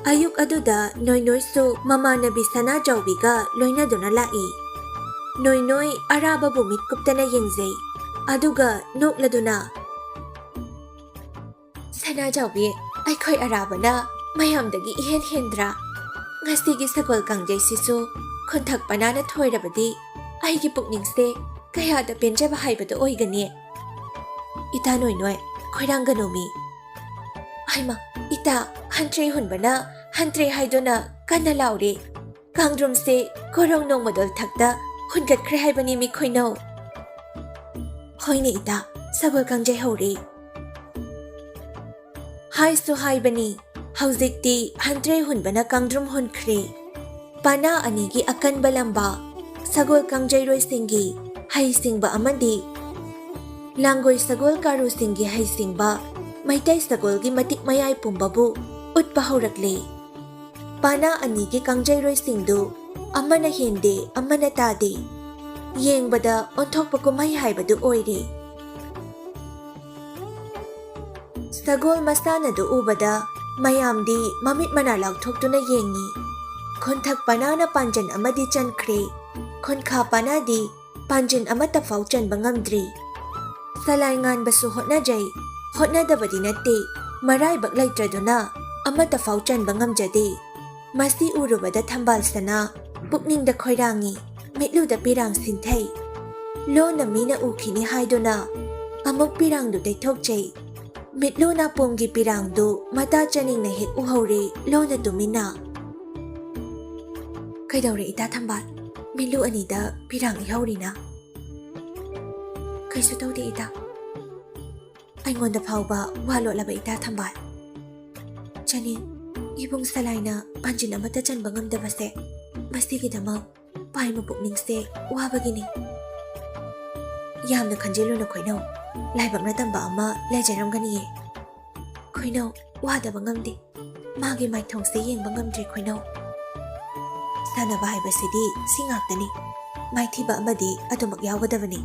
ꯑꯌꯨꯛ ꯑꯗꯨꯗ ꯅꯣꯏꯅꯣꯏꯁꯨ ꯃꯃꯥꯟꯅꯕꯤ ꯁꯅꯥꯖꯥꯎꯕꯤꯒ ꯂꯣꯏꯅꯗꯨꯅ ꯂꯥꯛꯏ꯫ ꯅꯣꯏꯅꯣꯏ ꯑꯔꯥꯕꯕꯨ ꯃꯤꯠ ꯀꯨꯞꯇꯅ ꯌꯦꯡꯖꯩ, ꯑꯗꯨꯒ ꯅꯣꯛꯂꯗꯨꯅ, "ꯁꯅꯥꯖꯥꯎꯕꯤ, ꯑꯩꯈꯣꯏ ꯑꯔꯥꯕꯅ ꯃꯌꯥꯝꯗꯒꯤ ꯏꯍꯦꯟ ꯍꯦꯟꯗ꯭ꯔꯥ? ꯉꯁꯤꯒꯤ ꯁꯒꯣꯜ ꯀꯥꯡꯖꯩꯁꯤꯁꯨ ꯈꯨꯟꯊꯛ ꯄꯅꯥꯅ ꯊꯣꯏꯔꯕꯗꯤ ꯑꯩꯒꯤ ꯄꯨꯛꯅꯤꯡꯁꯦ ꯀꯌꯥꯗ ꯄꯦꯟꯖꯕ ꯍꯥꯏꯕꯗꯨ ꯑꯣꯏꯒꯅꯤ꯫ ꯏꯇꯥ ꯅꯣꯏꯅꯣꯏ, ꯈꯣꯏꯔꯥꯡꯒꯅꯨꯃꯤ꯫ ꯍꯩꯃꯥ, ꯏꯇꯥ, ꯍꯟꯇ꯭ꯔꯦ ꯍꯨꯟꯕꯅ ꯍꯟꯇ꯭ꯔꯦ ꯍꯥꯏꯗꯨꯅ ꯀꯟꯅ ꯂꯥꯎꯔꯦ꯫ ꯀꯥꯡꯗ꯭ꯔꯨꯝꯁꯦ ꯀꯣꯔꯧ ꯅꯣꯡꯃꯗꯣꯜ ꯊꯛꯇ ꯍꯨꯟꯒꯠꯈ꯭ꯔꯦ ꯍꯥꯏꯕꯅꯤ ꯃꯤꯈꯣꯏꯅꯧ꯫" "ꯍꯣꯏꯅꯦ ꯏꯇꯥ, ꯁꯒꯣꯜ ꯀꯥꯡꯖꯩ ꯍꯧꯔꯦ꯫" ꯍꯥꯏꯁꯨ ꯍꯥꯏꯕꯅꯤ, ꯍꯧꯖꯤꯛꯇꯤ ꯍꯟꯇ꯭ꯔꯦ ꯍꯨꯟꯕꯅ ꯀꯥꯡꯗ꯭ꯔꯨꯝ ꯍꯨꯟꯈ꯭ꯔꯦ꯫ ꯄꯅꯥ ꯑꯅꯤꯒꯤ ꯑꯀꯟꯕ ꯂꯝꯕꯥ, ꯁꯒꯣꯜ ꯀꯥꯡꯖꯩꯔꯣꯏꯁꯤꯡꯒꯤ ꯍꯩꯁꯤꯡꯕ ꯑꯃꯗꯤ ꯂꯥꯡꯒꯣꯏ ꯁꯒꯣꯜ ꯀꯥꯔꯨꯁꯤꯡꯒꯤ ꯍꯩꯁꯤꯡꯕ, ꯃꯩꯇꯩ ꯁꯒꯣꯜꯒꯤ ꯃꯇꯤꯛ ꯃꯌꯥꯏ ꯄꯨꯝꯕꯕꯨ ꯎꯠꯄ ꯍꯧꯔꯛꯂꯦ꯫ ꯄꯥꯅꯥ ꯑꯅꯤꯒꯤ ꯀꯥꯡꯖꯩꯔꯣꯏꯁꯤꯡꯗꯨ ꯑꯃꯅ ꯍꯦꯟꯗꯦ, ꯑꯃꯅ ꯇꯥꯗꯦ꯫ ꯌꯦꯡꯕꯗ ꯑꯣꯟꯊꯣꯛꯄ ꯀꯨꯝꯍꯩ ꯍꯥꯏꯕꯗꯨ ꯑꯣꯏꯔꯦ꯫ ꯁꯒꯣꯜ ꯃꯁꯥꯟꯅꯗꯨ ꯎꯕꯗ ꯃꯌꯥꯝꯗꯤ ꯃꯃꯤꯠ ꯃꯅꯥ ꯂꯥꯎꯊꯣꯛꯇꯨꯅ ꯌꯦꯡꯉꯤ꯫ ꯈꯣꯟꯊꯛ ꯄꯅꯥꯅ ꯄꯥꯟꯖꯟ ꯑꯃꯗꯤ ꯆꯟꯈ꯭ꯔꯦ꯫ ꯈꯣꯟꯈꯥ ꯄꯅꯥꯗꯤ ꯄꯥꯟꯖꯟ ꯑꯃꯠꯇ ꯐꯥꯎ ꯆꯟꯕ ꯉꯝꯗ꯭ꯔꯤ꯫ ꯁꯂꯥꯏ ꯉꯥꯟꯕꯁꯨ ꯍꯣꯠꯅꯖꯩ, ꯍꯣꯠꯅꯗꯕꯗꯤ ꯅꯠꯇꯦ, ꯃꯔꯥꯏꯕꯛ ꯂꯩꯇ꯭ꯔꯗꯨꯅ ꯑꯃꯠꯇ ꯐꯥꯎ ꯆꯟꯕ ꯉꯝꯖꯗꯦ꯫ ꯃꯁꯤ ꯎꯔꯨꯕꯗ ꯊꯝꯕꯥꯜ ꯁꯅꯥ ꯄꯨꯛꯅꯤꯡꯗ ꯈꯣꯏꯔꯥꯡꯉꯤ, ꯃꯤꯠꯂꯨꯗ ꯄꯤꯔꯥꯡ ꯁꯤꯟꯊꯩ꯫ ꯂꯣꯟꯅ ꯃꯤꯅ ꯎꯈꯤꯅꯤ ꯍꯥꯏꯗꯨꯅ ꯑꯃꯨꯛ ꯄꯤꯔꯥꯡꯗꯨ ꯇꯩꯊꯣꯛꯆꯩ꯫ ꯃꯤꯠꯂꯨ ꯅꯥꯄꯣꯝꯒꯤ ꯄꯤꯔꯥꯡꯗꯨ ꯃꯇꯥ ꯆꯅꯤꯡꯅ ꯍꯦꯛ ꯎꯍꯧꯔꯦ ꯂꯣꯟꯅ ꯇꯨꯃꯤꯟꯅ꯫ "ꯀꯩꯗꯧꯔꯦ ꯏꯇꯥ ꯊꯝꯕꯥꯜ? ꯃꯤꯠꯂꯨ ꯑꯅꯤꯗ ꯄꯤꯔꯥꯡ ꯏꯍꯧꯔꯤꯅ?" "ꯀꯩꯁꯨ ꯇꯧꯗꯦ ꯏꯇꯥ꯫ ꯑꯩꯉꯣꯟꯗ ꯐꯥꯎꯕ ꯋꯥ ꯂꯣꯠꯂꯕ ꯏꯇꯥ ꯊꯝꯕꯥꯜ꯫ ꯆꯅꯤꯡ, ꯏꯕꯨꯡ ꯁꯂꯥꯏꯅ ꯄꯥꯟꯖꯤꯟ ꯑꯃꯠꯇ ꯆꯟꯕ ꯉꯝꯗꯕꯁꯦ ꯃꯁꯤꯒꯤꯗꯃꯛ ꯄꯥꯏꯃ ꯄꯨꯛꯅꯤꯡꯁꯦ ꯋꯥꯕꯒꯤꯅꯤ꯫ ꯌꯥꯝꯅ ꯈꯟꯖꯤꯜꯂꯨꯅꯨ ꯈꯣꯏꯅꯧ, ꯂꯥꯏꯕꯛꯅ ꯇꯝꯕ ꯑꯃ ꯂꯩꯖꯔꯝꯒꯅꯤꯌꯦ꯫ ꯈꯣꯏꯅꯧ, ꯋꯥꯗꯕ ꯉꯝꯗꯦ꯫ ꯃꯥꯒꯤ ꯃꯥꯏꯊꯣꯡꯁꯦ ꯌꯦꯡꯕ ꯉꯝꯗ꯭ꯔꯦ ꯈꯣꯏꯅꯧ꯫ ꯁꯥꯟꯅꯕ ꯍꯥꯏꯕꯁꯤꯗꯤ ꯁꯤ ꯉꯥꯛꯇꯅꯤ꯫ ꯃꯥꯏꯊꯤꯕ ꯑꯃꯗꯤ ꯑꯗꯨꯃꯛ ꯌꯥꯎꯒꯗꯕꯅꯤ꯫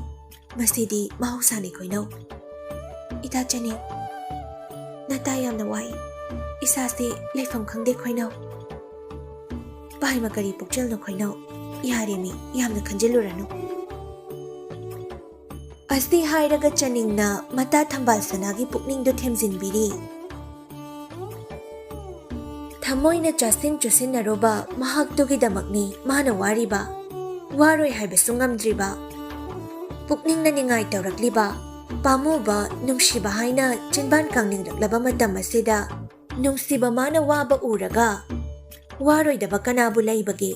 ꯃꯁꯤꯗꯤ ꯃꯍꯧꯁꯥꯅꯤ ꯈꯣꯏꯅꯧ꯫ ꯏꯇꯥ ꯆꯅꯤꯡ, ꯅꯇꯥ ꯌꯥꯝꯅ ꯋꯥꯏ꯫ ꯏꯁꯥꯁꯦ ꯂꯩꯐꯝ ꯈꯪꯗꯦ ꯈꯣꯏꯅꯧ꯫ ꯄꯥꯏꯃ ꯀꯔꯤ ꯄꯨꯛꯆꯦꯜꯅꯣ ꯈꯣꯏꯅꯧ? ꯌꯥꯔꯦꯃꯤ, ꯌꯥꯝꯅ ꯈꯟꯖꯤꯜꯂꯨꯔꯅꯨ꯫" ꯑꯁꯤ ꯍꯥꯏꯔꯒ ꯆꯅꯤꯡꯅ ꯃꯇꯥ ꯊꯝꯕꯥꯜ ꯁꯅꯥꯒꯤ ꯄꯨꯛꯅꯤꯡꯗꯨ ꯊꯦꯝꯖꯤꯟꯕꯤꯔꯤ꯫ ꯊꯃꯣꯏꯅ ꯆꯥꯁꯤꯟ ꯆꯨꯁꯤꯟꯅꯔꯨꯕ ꯃꯍꯥꯛꯇꯨꯒꯤꯗꯃꯛꯅꯤ ꯃꯥꯅ ꯋꯥꯔꯤꯕ꯫ ꯋꯥꯔꯣꯏ ꯍꯥꯏꯕꯁꯨ ꯉꯝꯗ꯭ꯔꯤꯕ꯫ ꯄꯨꯛꯅꯤꯡꯅ ꯅꯤꯡꯉꯥꯏ ꯇꯧꯔꯛꯂꯤꯕ, ꯄꯥꯝꯃꯨꯕ, ꯅꯨꯡꯁꯤꯕ ꯍꯥꯏꯅ ꯆꯤꯟꯕꯥꯟ ꯀꯥꯡꯅꯤꯡꯂꯛꯂꯕ ꯃꯇꯝ ꯑꯁꯤꯗ ꯅꯨꯡꯁꯤꯕ ꯃꯥꯅ ꯋꯥꯕ ꯎꯔꯒ ꯋꯥꯔꯣꯏꯗꯕ ꯀꯅꯥꯕꯨ ꯂꯩꯕꯒꯦ?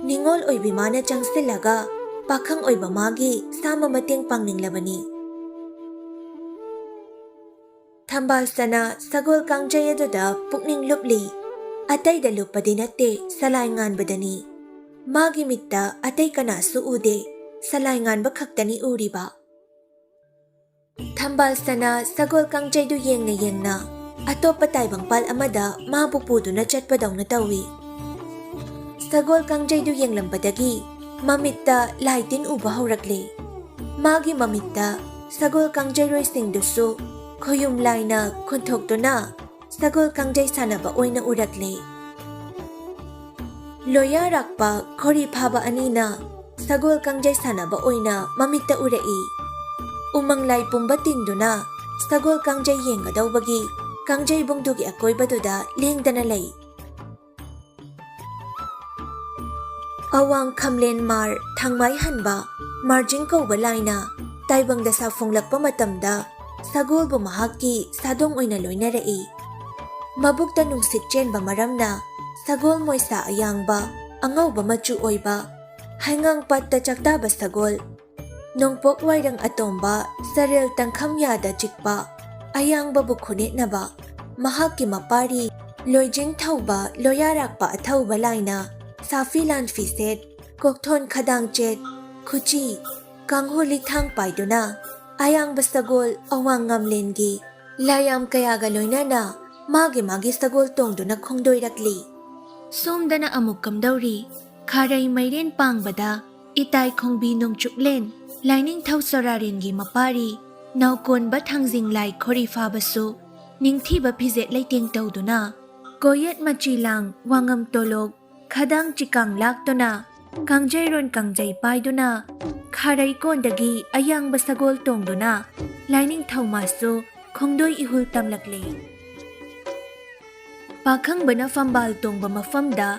ꯅꯤꯉꯣꯜ ꯑꯣꯏꯕꯤ ꯃꯥꯅ ꯆꯪꯁꯤꯜꯂꯒ ꯄꯥꯈꯪ ꯑꯣꯏꯕ ꯃꯥꯒꯤ ꯁꯥꯃ ꯃꯇꯦꯡ ꯄꯥꯡꯅꯤꯡꯂꯕꯅꯤ꯫ ꯊꯝꯕꯥꯜ ꯁꯅꯥ ꯁꯒꯣꯜ ꯀꯥꯡꯖꯩ ꯑꯗꯨꯗ ꯄꯨꯛꯅꯤꯡ ꯂꯨꯞꯂꯤ꯫ ꯑꯇꯩꯗ ꯂꯨꯞꯄꯗꯤ ꯅꯠꯇꯦ, ꯁꯂꯥꯏ ꯉꯥꯟꯕꯗꯅꯤ꯫ ꯃꯥꯒꯤ ꯃꯤꯠꯇ ꯑꯇꯩ ꯀꯅꯥꯁꯨ ꯎꯗꯦ, ꯁꯂꯥꯏ ꯉꯥꯟꯕ ꯈꯛꯇꯅꯤ ꯎꯔꯤꯕ꯫ ꯊꯝꯕꯥꯜ ꯁꯅꯥ ꯁꯒꯣꯜ ꯀꯥꯡꯖꯩꯗꯨ ꯌꯦꯡꯅ ꯌꯦꯡꯅ ꯑꯇꯣꯞꯄ ꯇꯥꯏꯕꯪꯄꯥꯜ ꯑꯃꯗ ꯃꯥꯕꯨ ꯄꯨꯗꯨꯅ ꯆꯠꯄꯗꯧꯅ ꯇꯧꯏ꯫ ꯁꯒꯣꯜ ꯀꯥꯡꯖꯩꯗꯨ ꯌꯦꯡꯂꯝꯕꯗꯒꯤ ꯃꯃꯤꯠꯇ ꯂꯥꯏ ꯇꯤꯟ ꯎꯕ ꯍꯧꯔꯛꯂꯦ꯫ ꯃꯥꯒꯤ ꯃꯃꯤꯠꯇ ꯁꯒꯣꯜ ꯀꯥꯡꯖꯩꯔꯣꯏꯁꯤꯡꯗꯨꯁꯨ ꯈꯣꯌꯨꯝ ꯂꯥꯏꯅ ꯈꯨꯟꯊꯣꯛꯇꯨꯅ ꯁꯒꯣꯜ ꯀꯥꯡꯖꯩ ꯁꯥꯟꯅꯕ ꯑꯣꯏꯅ ꯎꯔꯛꯂꯦ꯫ ꯂꯣꯌꯥꯔꯥꯛꯄ ꯈꯣꯔꯤ ꯐꯥꯕ ꯑꯅꯤꯅ ꯁꯒꯣꯜ ꯀꯥꯡꯖꯩ ꯁꯥꯟꯅꯕ ꯑꯣꯏꯅ ꯃꯃꯤꯠꯇ ꯎꯔꯛꯏ꯫ ꯎꯃꯪ ꯂꯥꯏ ꯄꯨꯝꯕ ꯇꯤꯟꯗꯨꯅ ꯁꯒꯣꯜ ꯀꯥꯡꯖꯩ ꯌꯦꯡꯒꯗꯧꯕꯒꯤ ꯀꯥꯡꯖꯩꯕꯨꯡꯗꯨꯒꯤ ꯑꯀꯣꯏꯕꯗꯨꯗ ꯂꯦꯡꯗꯅ ꯂꯩ꯫ ꯑꯋꯥꯡ ꯈꯝꯂꯦꯟ ꯃꯥꯔ ꯊꯥꯡꯃꯥꯏ ꯍꯟꯕ ꯃꯥꯔꯖꯤꯡ ꯀꯧꯕ ꯂꯥꯏꯅ ꯇꯥꯏꯕꯪꯗ ꯁꯥꯐꯣꯡꯂꯛꯄ ꯃꯇꯝꯗ ꯁꯒꯣꯜꯕꯨ ꯃꯍꯥꯛꯀꯤ ꯁꯥꯗꯣꯡ ꯑꯣꯏꯅ ꯂꯣꯏꯅꯔꯛꯏ꯫ ꯃꯕꯨꯛꯇ ꯅꯨꯡꯁꯤꯠ ꯆꯦꯟꯕ ꯃꯔꯝꯅ ꯁꯒꯣꯜ ꯃꯣꯏꯁꯥ ꯑꯌꯥꯡꯕ, ꯑꯉꯧꯕ ꯃꯆꯨ ꯑꯣꯏꯕ, ꯍꯩꯉꯥꯡ ꯄꯥꯠꯇ ꯆꯥꯛꯇꯥꯕ ꯁꯒꯣꯜ, ꯅꯣꯡꯄꯣꯛ ꯋꯥꯏꯔꯪ ꯑꯇꯣꯝꯕ ꯁꯔꯦꯜ ꯇꯪꯈꯝ ꯌꯥꯗ ꯆꯤꯛꯄ ꯑꯌꯥꯡꯕꯕꯨ ꯈꯨꯅꯦꯠꯅꯕ ꯃꯍꯥꯛꯀꯤ ꯃꯄꯥꯔꯤ ꯂꯣꯏꯖꯤꯡ ꯊꯧꯕ ꯂꯣꯌꯥꯔꯥꯛꯄ ꯑꯊꯧꯕ ꯂꯥꯏꯅ ꯁꯥꯐꯤ ꯂꯥꯟꯐꯤꯁꯦꯠ, ꯀꯣꯛꯊꯣꯟ ꯈꯗꯥꯡꯆꯦꯠ, ꯈꯨꯆꯤ, ꯀꯥꯡꯍꯨ ꯂꯤꯊꯥꯡ ꯄꯥꯏꯗꯨꯅ ꯑꯌꯥꯡꯕ ꯁꯒꯣꯜ ꯑꯋꯥꯡ ꯉꯝꯂꯦꯟꯒꯤ ꯂꯥꯏꯌꯥꯝ ꯀꯌꯥꯒ ꯂꯣꯏꯅꯅ ꯃꯥꯒꯤ ꯃꯥꯒꯤ ꯁꯒꯣꯜ ꯇꯣꯡꯗꯨꯅ ꯈꯣꯡꯗꯣꯏꯔꯛꯂꯤ꯫ ꯁꯣꯝꯗꯅ ꯑꯃꯨꯛ ꯀꯝꯗꯧꯔꯤ? ꯈꯥꯔꯩ ꯃꯩꯔꯦꯟ ꯄꯥꯡꯕꯗ ꯏꯇꯥꯏ ꯈꯣꯡꯕꯤ ꯅꯣꯡꯆꯨꯞꯂꯦꯟ ꯂꯥꯏꯅꯤꯡꯊꯧ ꯁꯣꯔꯥꯔꯦꯟꯒꯤ ꯃꯄꯥꯔꯤ ꯅꯥꯎꯀꯣꯟꯕ ꯊꯥꯡꯖꯤꯡ ꯂꯥꯏ ꯈꯣꯔꯤ ꯐꯥꯕꯁꯨ ꯅꯤꯡꯊꯤꯕ ꯐꯤꯖꯦꯠ ꯂꯩꯇꯦꯡ ꯇꯧꯗꯨꯅ ꯀꯣꯌꯦꯠ ꯃꯆꯤ ꯂꯥꯡ ꯋꯥꯉꯝ ꯇꯣꯂꯣꯛ ꯈꯗꯥꯡ ꯆꯤꯀꯥꯡ ꯂꯥꯛꯇꯨꯅ ꯀꯥꯡꯖꯩꯔꯣꯟ ꯀꯥꯡꯖꯩ ꯄꯥꯏꯗꯨꯅ ꯈꯥꯔꯩ ꯀꯣꯟꯗꯒꯤ ꯑꯌꯥꯡꯕ ꯁꯒꯣꯜ ꯇꯣꯡꯗꯨꯅ ꯂꯥꯏꯅꯤꯡꯊꯧ ꯃꯥꯁꯨ ꯈꯣꯡꯗꯣꯏ ꯏꯍꯨꯜ ꯇꯝꯂꯛꯂꯦ꯫ ꯄꯥꯈꯪꯕꯅ ꯐꯝꯕꯥꯜ ꯇꯣꯡꯕ ꯃꯐꯝꯗ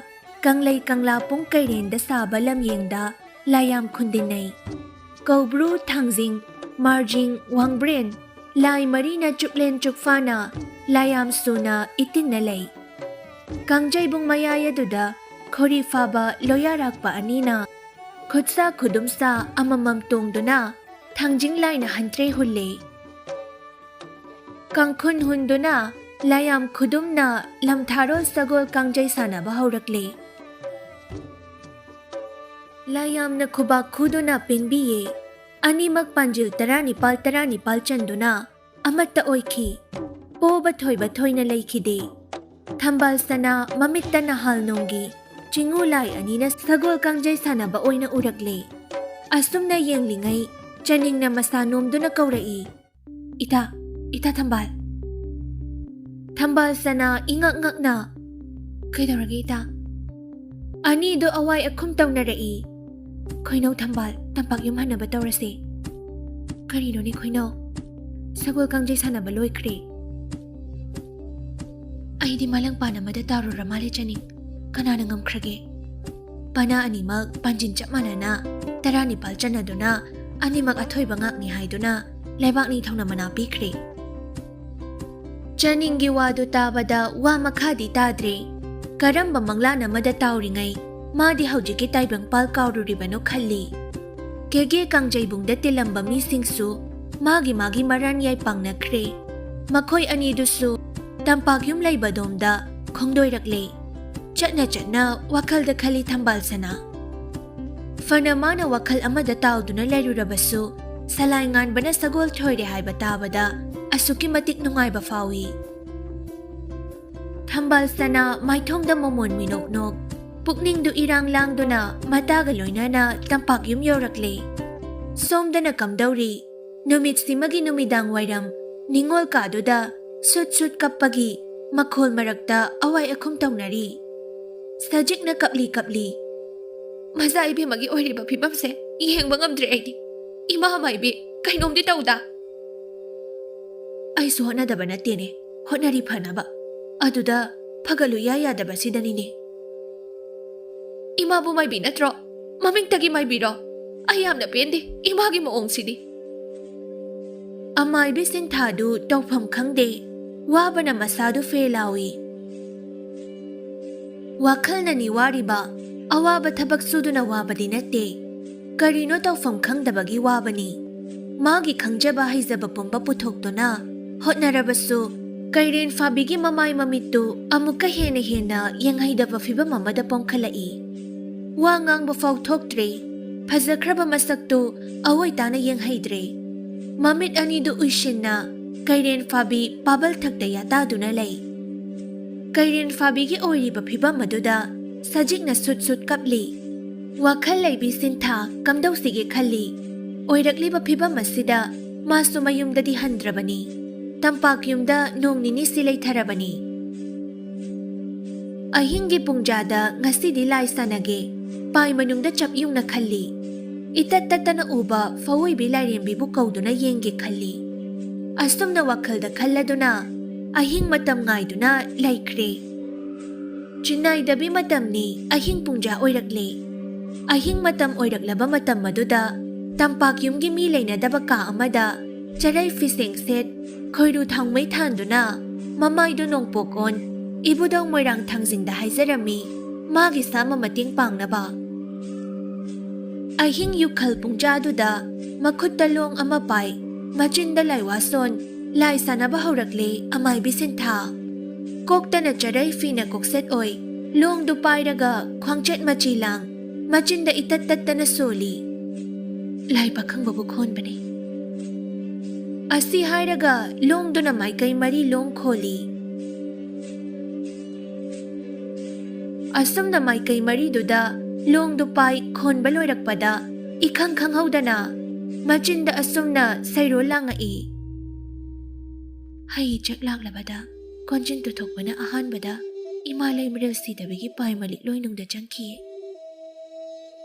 ꯀꯪꯂꯩ ꯀꯪꯂꯥ ꯄꯨꯡ ꯀꯩꯔꯦꯟꯗ ꯁꯥꯕ ꯂꯝꯌꯦꯡꯗ ꯂꯥꯏꯌꯥꯝ ꯈꯨꯟꯗꯤꯟꯅꯩ꯫ ꯀꯧꯕ꯭ꯔꯨ, ꯊꯥꯡꯖꯤꯡ, ꯃꯥꯔꯖꯤꯡ, ꯋꯥꯡꯕ꯭ꯔꯦꯟ ꯂꯥꯏ ꯃꯔꯤꯅ ꯆꯨꯞꯂꯦꯟ ꯆꯨꯞꯐꯥꯅ ꯂꯥꯏꯌꯥꯝ ꯁꯨꯅ ꯏꯇꯤꯟꯅ ꯂꯩ꯫ ꯀꯥꯡꯖꯩꯕꯨꯡ ꯃꯌꯥꯏ ꯑꯗꯨꯗ ꯈꯣꯔꯤ ꯐꯥꯕ ꯂꯣꯌꯥꯔꯥꯛꯄ ꯑꯅꯤꯅ ꯈꯨꯠꯁꯥ ꯈꯨꯗꯨꯝꯁꯥ ꯑꯃꯃꯝ ꯇꯣꯡꯗꯨꯅ ꯊꯥꯡꯖꯤꯡ ꯂꯥꯏꯅ ꯍꯟꯇ꯭ꯔꯦ ꯍꯨꯜꯂꯦ꯫ ꯀꯥꯡꯈꯨꯟ ꯍꯨꯟꯗꯨꯅ ꯂꯥꯏꯌꯥꯝ ꯈꯨꯗꯨꯝꯅ ꯂꯝꯊꯥꯔꯣꯜ ꯁꯒꯣꯜ ꯀꯥꯡꯖꯩ ꯁꯥꯟꯅꯕ ꯍꯧꯔꯛꯂꯦ꯫ ꯂꯥꯏꯌꯥꯝꯅ ꯈꯨꯕꯥꯛ ꯈꯨꯗꯨꯅ ꯄꯦꯡꯕꯤꯌꯦ꯫ ꯑꯅꯤꯃꯛ ꯄꯥꯟꯖꯤꯜ ꯇꯔꯥꯅꯤꯄꯥꯜ ꯇꯔꯥꯅꯤꯄꯥꯜ ꯆꯟꯗꯨꯅ ꯑꯃꯠꯇ ꯑꯣꯏꯈꯤ꯫ ꯄꯣꯕ ꯊꯣꯏꯕ ꯊꯣꯏꯅ ꯂꯩꯈꯤꯗꯦ꯫ ꯊꯝꯕꯥꯜ ꯁꯅꯥ ꯃꯃꯤꯠꯇ ꯅꯍꯥꯜ ꯅꯣꯡꯒꯤ ꯆꯤꯡꯉꯨ ꯂꯥꯏ ꯑꯅꯤꯅ ꯁꯒꯣꯜ ꯀꯥꯡꯖꯩ ꯁꯥꯟꯅꯕ ꯑꯣꯏꯅ ꯎꯔꯛꯂꯦ꯫ ꯑꯁꯨꯝꯅ ꯌꯦꯡꯂꯤꯉꯩ ꯆꯅꯤꯡꯅ ꯃꯁꯥ ꯅꯣꯝꯗꯨꯅ ꯀꯧꯔꯛꯏ, "ꯏꯇꯥ, ꯏꯇꯥ ꯊꯝꯕꯥꯜ!" ꯊꯝꯕꯥꯜ ꯁꯅꯥ ꯏꯉꯛ ꯉꯛꯅ, "ꯀꯩꯗꯧꯔꯒꯦ ꯏꯇꯥ?" ꯑꯅꯤꯗꯣ ꯑꯋꯥꯏ ꯑꯈꯨꯝ ꯇꯧꯅꯔꯛꯏ꯫ "ꯈꯣꯏꯅꯧ ꯊꯝꯕꯥꯜ, ꯇꯝꯄꯥꯛ ꯌꯨꯝ ꯍꯟꯅꯕ ꯇꯧꯔꯁꯦ꯫" "ꯀꯔꯤꯅꯣꯅꯦ ꯈꯣꯏꯅꯧ? ꯁꯒꯣꯜ ꯀꯥꯡꯖꯩ ꯁꯥꯟꯅꯕ ꯂꯣꯏꯈ꯭ꯔꯦ꯫" "ꯑꯩꯗꯤ ꯃꯥꯂꯪꯄꯥꯟ ꯑꯃꯗ ꯇꯥꯔꯨꯔ ꯃꯥꯜꯂꯦ ꯆꯅꯤꯡ꯫ ꯀꯅꯥꯅ ꯉꯝꯈ꯭ꯔꯒꯦ?" ꯄꯅꯥ ꯑꯅꯤꯃꯛ ꯄꯥꯟꯖꯤꯟ ꯆꯞ ꯃꯥꯟꯅꯅ ꯇꯔꯥꯅꯤꯄꯥꯜ ꯆꯟꯅꯗꯨꯅ ꯑꯅꯤꯃꯛ ꯑꯊꯣꯏꯕ ꯉꯥꯛꯅꯤ ꯍꯥꯏꯗꯨꯅ ꯂꯩꯕꯥꯛ ꯅꯤꯡꯊꯧꯅ ꯃꯅꯥ ꯄꯤꯈ꯭ꯔꯦ꯫ ꯆꯅꯤꯡꯒꯤ ꯋꯥꯗꯨ ꯇꯥꯕꯗ ꯋꯥ ꯃꯈꯥꯗꯤ ꯇꯥꯗ꯭ꯔꯦ꯫ ꯀꯔꯝꯕ ꯃꯪꯂꯥꯟ ꯑꯃꯗ ꯇꯥꯎꯔꯤꯉꯩ ꯃꯥꯗꯤ ꯍꯧꯖꯤꯛꯀꯤ ꯇꯥꯏꯕꯪꯄꯥꯜ ꯀꯥꯎꯔꯨꯔꯤꯕꯅꯣ ꯈꯜꯂꯤ꯫ ꯀꯦꯒꯦ ꯀꯥꯡꯖꯩꯕꯨꯡꯗ ꯇꯤꯜꯂꯝꯕ ꯃꯤꯁꯤꯡꯁꯨ ꯃꯥꯒꯤ ꯃꯥꯒꯤ ꯃꯔꯥꯟ ꯌꯥꯏꯄꯥꯡꯅꯈ꯭ꯔꯦ꯫ ꯃꯈꯣꯏ ꯑꯅꯤꯗꯨꯁꯨ ꯇꯝꯄꯥꯛ ꯌꯨꯝ ꯂꯩꯕꯗꯣꯝꯗ ꯈꯣꯡꯗꯣꯏꯔꯛꯂꯦ꯫ ꯆꯠꯅ ꯆꯠꯅ ꯋꯥꯈꯜꯗ ꯈꯜꯂꯤ ꯊꯝꯕꯥꯜ ꯁꯅꯥ꯫ ꯐꯅ ꯃꯥꯅ ꯋꯥꯈꯜ ꯑꯃꯗ ꯇꯥꯎꯗꯨꯅ ꯂꯩꯔꯨꯔꯕꯁꯨ, ꯁꯂꯥꯏ ꯉꯥꯟꯕꯅ ꯁꯒꯣꯜ ꯊꯣꯏꯔꯦ ꯍꯥꯏꯕ ꯇꯥꯕꯗ ꯑꯁꯨꯛꯀꯤ ꯃꯇꯤꯛ ꯅꯨꯡꯉꯥꯏꯕ ꯐꯥꯎꯏ꯫ ꯊꯝꯕꯥꯜ ꯁꯅꯥ ꯃꯥꯏꯊꯣꯡꯗ ꯃꯃꯣꯟ ꯃꯤꯅꯣꯛ ꯅꯣꯛ, ꯄꯨꯛꯅꯤꯡꯗꯨ ꯏꯔꯥꯡ ꯂꯥꯡꯗꯨꯅ ꯃꯇꯥꯒ ꯂꯣꯏꯅꯅ ꯇꯝꯄꯥꯛ ꯌꯨꯝ ꯌꯧꯔꯛꯂꯦ꯫ ꯁꯣꯝꯗꯅ ꯀꯝꯗꯧꯔꯤ? ꯅꯨꯃꯤꯠꯁꯤꯃꯒꯤ ꯅꯨꯃꯤꯗꯥꯡ ꯋꯥꯏꯔꯝ ꯅꯤꯉꯣꯜ ꯀꯥꯗꯨꯗ ꯁꯨꯠ ꯁꯨꯠ ꯀꯞꯄꯒꯤ ꯃꯈꯣꯜ ꯃꯔꯛꯇ ꯑꯋꯥꯏ ꯑꯈꯨꯝ ꯇꯧꯅꯔꯤ꯫ ꯁꯖꯤꯛꯅ ꯀꯞꯂꯤ ꯀꯞꯂꯤ, "ꯃꯆꯥ ꯏꯕꯦꯝꯃꯒꯤ ꯑꯣꯏꯔꯤꯕ ꯐꯤꯕꯝꯁꯦ ꯌꯦꯡꯕ ꯉꯝꯗ꯭ꯔꯦ ꯑꯩꯗꯤ꯫ ꯏꯃꯥ ꯃꯥꯏꯕꯤ, ꯀꯩꯅꯣꯝꯗꯤ ꯇꯧꯗ꯫" "ꯑꯩꯁꯨ ꯍꯣꯠꯅꯗꯕ ꯅꯠꯇꯦꯅꯦ, ꯍꯣꯠꯅꯔꯤ ꯐꯅꯕ꯫ ꯑꯗꯨꯗ ꯐꯒꯠꯂꯨ ꯏꯌꯥ ꯌꯥꯗꯕꯁꯤꯗꯅꯤꯅꯦ꯫" "ꯏꯃꯥꯕꯨ ꯃꯥꯏꯕꯤ ꯅꯠꯇ꯭ꯔꯣ? ꯃꯃꯤꯡꯇꯒꯤ ꯃꯥꯏꯕꯤꯔꯣ? ꯑꯩ ꯌꯥꯝꯅ ꯄꯦꯟꯗꯦ ꯏꯃꯥꯒꯤ ꯃꯑꯣꯡꯁꯤꯗꯤ꯫" ꯑꯃꯥꯏꯕꯤ ꯁꯤꯟꯊꯥꯗꯨ ꯇꯧꯐꯝ ꯈꯪꯗꯦ꯫ ꯋꯥꯕꯅ ꯃꯁꯥꯗꯨ ꯐꯦ ꯂꯥꯎꯏ꯫ ꯋꯥꯈꯜꯅꯅꯤ ꯋꯥꯔꯤꯕ, ꯑꯋꯥꯕ ꯊꯕꯛ ꯁꯨꯗꯨꯅ ꯋꯥꯕꯗꯤ ꯅꯠꯇꯦ꯫ ꯀꯔꯤꯅꯣ ꯇꯧꯐꯝ ꯈꯪꯗꯕꯒꯤ ꯋꯥꯕꯅꯤ꯫ ꯃꯥꯒꯤ ꯈꯪꯖꯕ ꯍꯩꯖꯕ ꯄꯨꯝꯕ ꯄꯨꯊꯣꯛꯇꯨꯅ ꯍꯣꯠꯅꯔꯕꯁꯨ, ꯀꯩꯔꯦꯟ ꯐꯥꯕꯤꯒꯤ ꯃꯃꯥꯏ ꯃꯃꯤꯠꯇꯨ ꯑꯃꯨꯛꯀ ꯍꯦꯟꯅ ꯍꯦꯟꯅ ꯌꯦꯡꯍꯩꯗꯕ ꯐꯤꯕꯝ ꯑꯃꯗ ꯄꯣꯡꯈꯠꯂꯛꯏ꯫ ꯋꯥ ꯉꯥꯡꯕ ꯐꯥꯎ ꯊꯣꯛꯇ꯭ꯔꯦ꯫ ꯐꯖꯈ꯭ꯔꯕ ꯃꯁꯛꯇꯨ ꯑꯑꯣꯏ ꯇꯥꯅ ꯌꯦꯡꯍꯩꯗ꯭ꯔꯦ꯫ ꯃꯃꯤꯠ ꯑꯅꯤꯗꯨ ꯎꯏꯁꯤꯟꯅ ꯀꯩꯔꯦꯟ ꯐꯥꯕꯤ ꯄꯥꯕꯜ ꯊꯛꯇ ꯌꯥꯇꯥꯗꯨꯅ ꯂꯩ꯫ ꯀꯩꯔꯦꯟ ꯐꯥꯕꯤꯒꯤ ꯑꯣꯏꯔꯤꯕ ꯐꯤꯕꯝ ꯑꯗꯨꯗ ꯁꯖꯤꯛꯅ ꯁꯨꯠ ꯁꯨꯠ ꯀꯞꯂꯤ꯫ ꯋꯥꯈꯜ ꯂꯩꯕꯤ ꯁꯤꯟꯊꯥ ꯀꯝꯗꯧꯁꯤꯒꯦ ꯈꯜꯂꯤ꯫ ꯑꯣꯏꯔꯛꯂꯤꯕ ꯐꯤꯕꯝ ꯑꯁꯤꯗ ꯃꯥꯁꯨ ꯃꯌꯨꯝꯗꯗꯤ ꯍꯟꯗ꯭ꯔꯕꯅꯤ꯫ ꯇꯝꯄꯥꯛ ꯌꯨꯝꯗ ꯅꯣꯡ ꯅꯤꯅꯤꯁꯤ ꯂꯩꯊꯔꯕꯅꯤ꯫ ꯑꯍꯤꯡꯒꯤ ꯄꯨꯡꯖꯥꯗ ꯉꯁꯤꯗꯤ ꯂꯥꯏ ꯁꯥꯟꯅꯒꯦ, ꯄꯥꯏ ꯃꯅꯨꯡꯗ ꯆꯞ ꯌꯨꯡꯅ ꯈꯜꯂꯤ꯫ ꯏꯇꯠ ꯇꯠꯇꯅ ꯎꯕ ꯐꯋꯣꯏꯕꯤ ꯂꯥꯏꯔꯦꯝꯕꯤꯕꯨ ꯀꯧꯗꯨꯅ ꯌꯦꯡꯒꯦ ꯈꯜꯂꯤ꯫ ꯑꯁꯨꯝꯅ ꯋꯥꯈꯜꯗ ꯈꯜꯂꯗꯨꯅ ꯑꯍꯤꯡ ꯃꯇꯝ ꯉꯥꯏꯗꯨꯅ ꯂꯩꯈ꯭ꯔꯦ꯫ ꯆꯤꯟꯅꯥꯏꯗꯕꯤ ꯃꯇꯝꯅꯤ, ꯑꯍꯤꯡ ꯄꯨꯡꯖꯥ ꯑꯣꯏꯔꯛꯂꯦ꯫ ꯑꯍꯤꯡ ꯃꯇꯝ ꯑꯣꯏꯔꯛꯂꯕ ꯃꯇꯝ ꯑꯗꯨꯗ ꯇꯝꯄꯥꯛ ꯌꯨꯝꯒꯤ ꯃꯤ ꯂꯩꯅꯗꯕ ꯀꯥ ꯑꯃꯗ ꯆꯔꯩ ꯐꯤꯁꯦꯡ ꯁꯦꯠ, ꯈꯣꯏꯔꯨ ꯊꯥꯎꯃꯩ ꯊꯥꯟꯗꯨꯅ ꯃꯃꯥꯏꯗꯨ ꯅꯣꯡꯄꯣꯛ ꯑꯣꯟ ꯏꯕꯨꯙꯧ ꯃꯣꯏꯔꯥꯡ ꯊꯥꯡꯖꯤꯡꯗ ꯍꯥꯏꯖꯔꯝꯃꯤ, ꯃꯥꯒꯤ ꯁꯥꯃ ꯃꯇꯦꯡ ꯄꯥꯡꯅꯕ꯫ ꯑꯍꯤꯡ ꯌꯨꯈꯜ ꯄꯨꯡꯖꯥꯗꯨꯗ ꯃꯈꯨꯠꯇ ꯂꯣꯡ ꯑꯃ ꯄꯥꯏ, ꯃꯆꯤꯟꯗ ꯂꯥꯏꯋꯥꯁꯣꯟ, ꯂꯥꯏ ꯁꯥꯟꯅꯕ ꯍꯧꯔꯛꯂꯦ ꯑꯃꯥꯏꯕꯤ ꯁꯤꯟꯊꯥ꯫ ꯀꯣꯛꯇꯅ ꯆꯔꯩ ꯐꯤꯅ ꯀꯣꯛꯁꯦꯠ ꯑꯣꯏ, ꯂꯣꯡꯗꯨ ꯄꯥꯏꯔꯒ ꯈ꯭ꯋꯥꯡꯆꯦꯠ ꯃꯆꯤ ꯂꯥꯡ, ꯃꯆꯤꯟꯗ ꯏꯇꯠ ꯇꯠꯇꯅ ꯁꯣꯜꯂꯤ꯫ "ꯂꯥꯏ ꯄꯥꯈꯪꯕꯕꯨ ꯈꯣꯟꯕꯅꯤ꯫" ꯑꯁꯤ ꯍꯥꯏꯔꯒ ꯂꯣꯡꯗꯨꯅ ꯃꯥꯏꯀꯩ ꯃꯔꯤ ꯂꯣꯡ ꯈꯣꯜꯂꯤ꯫ ꯑꯁꯨꯝꯅ ꯃꯥꯏꯀꯩ ꯃꯔꯤꯗꯨꯗ ꯂꯣꯡꯗꯨ ꯄꯥꯏ ꯈꯣꯟꯕ ꯂꯣꯏꯔꯛꯄꯗ ꯏꯈꯪ ꯈꯪꯍꯧꯗꯅ ꯃꯆꯤꯟꯗ ꯑꯁꯨꯝꯅ ꯁꯩꯔꯣꯜ ꯂꯥꯡꯉꯛꯏ꯫ ꯍꯩ ꯆꯥꯛ ꯂꯥꯛꯂꯕꯗ ꯀꯣꯟꯖꯤꯟ ꯇꯨꯊꯣꯛꯄꯅ ꯑꯍꯥꯟꯕꯗ ꯏꯃꯥ ꯂꯩꯃꯔꯦꯜ ꯁꯤꯗꯕꯤꯒꯤ ꯄꯥꯏ ꯃꯂꯤꯛ ꯂꯣꯏꯅꯨꯡꯗ ꯆꯪꯈꯤ꯫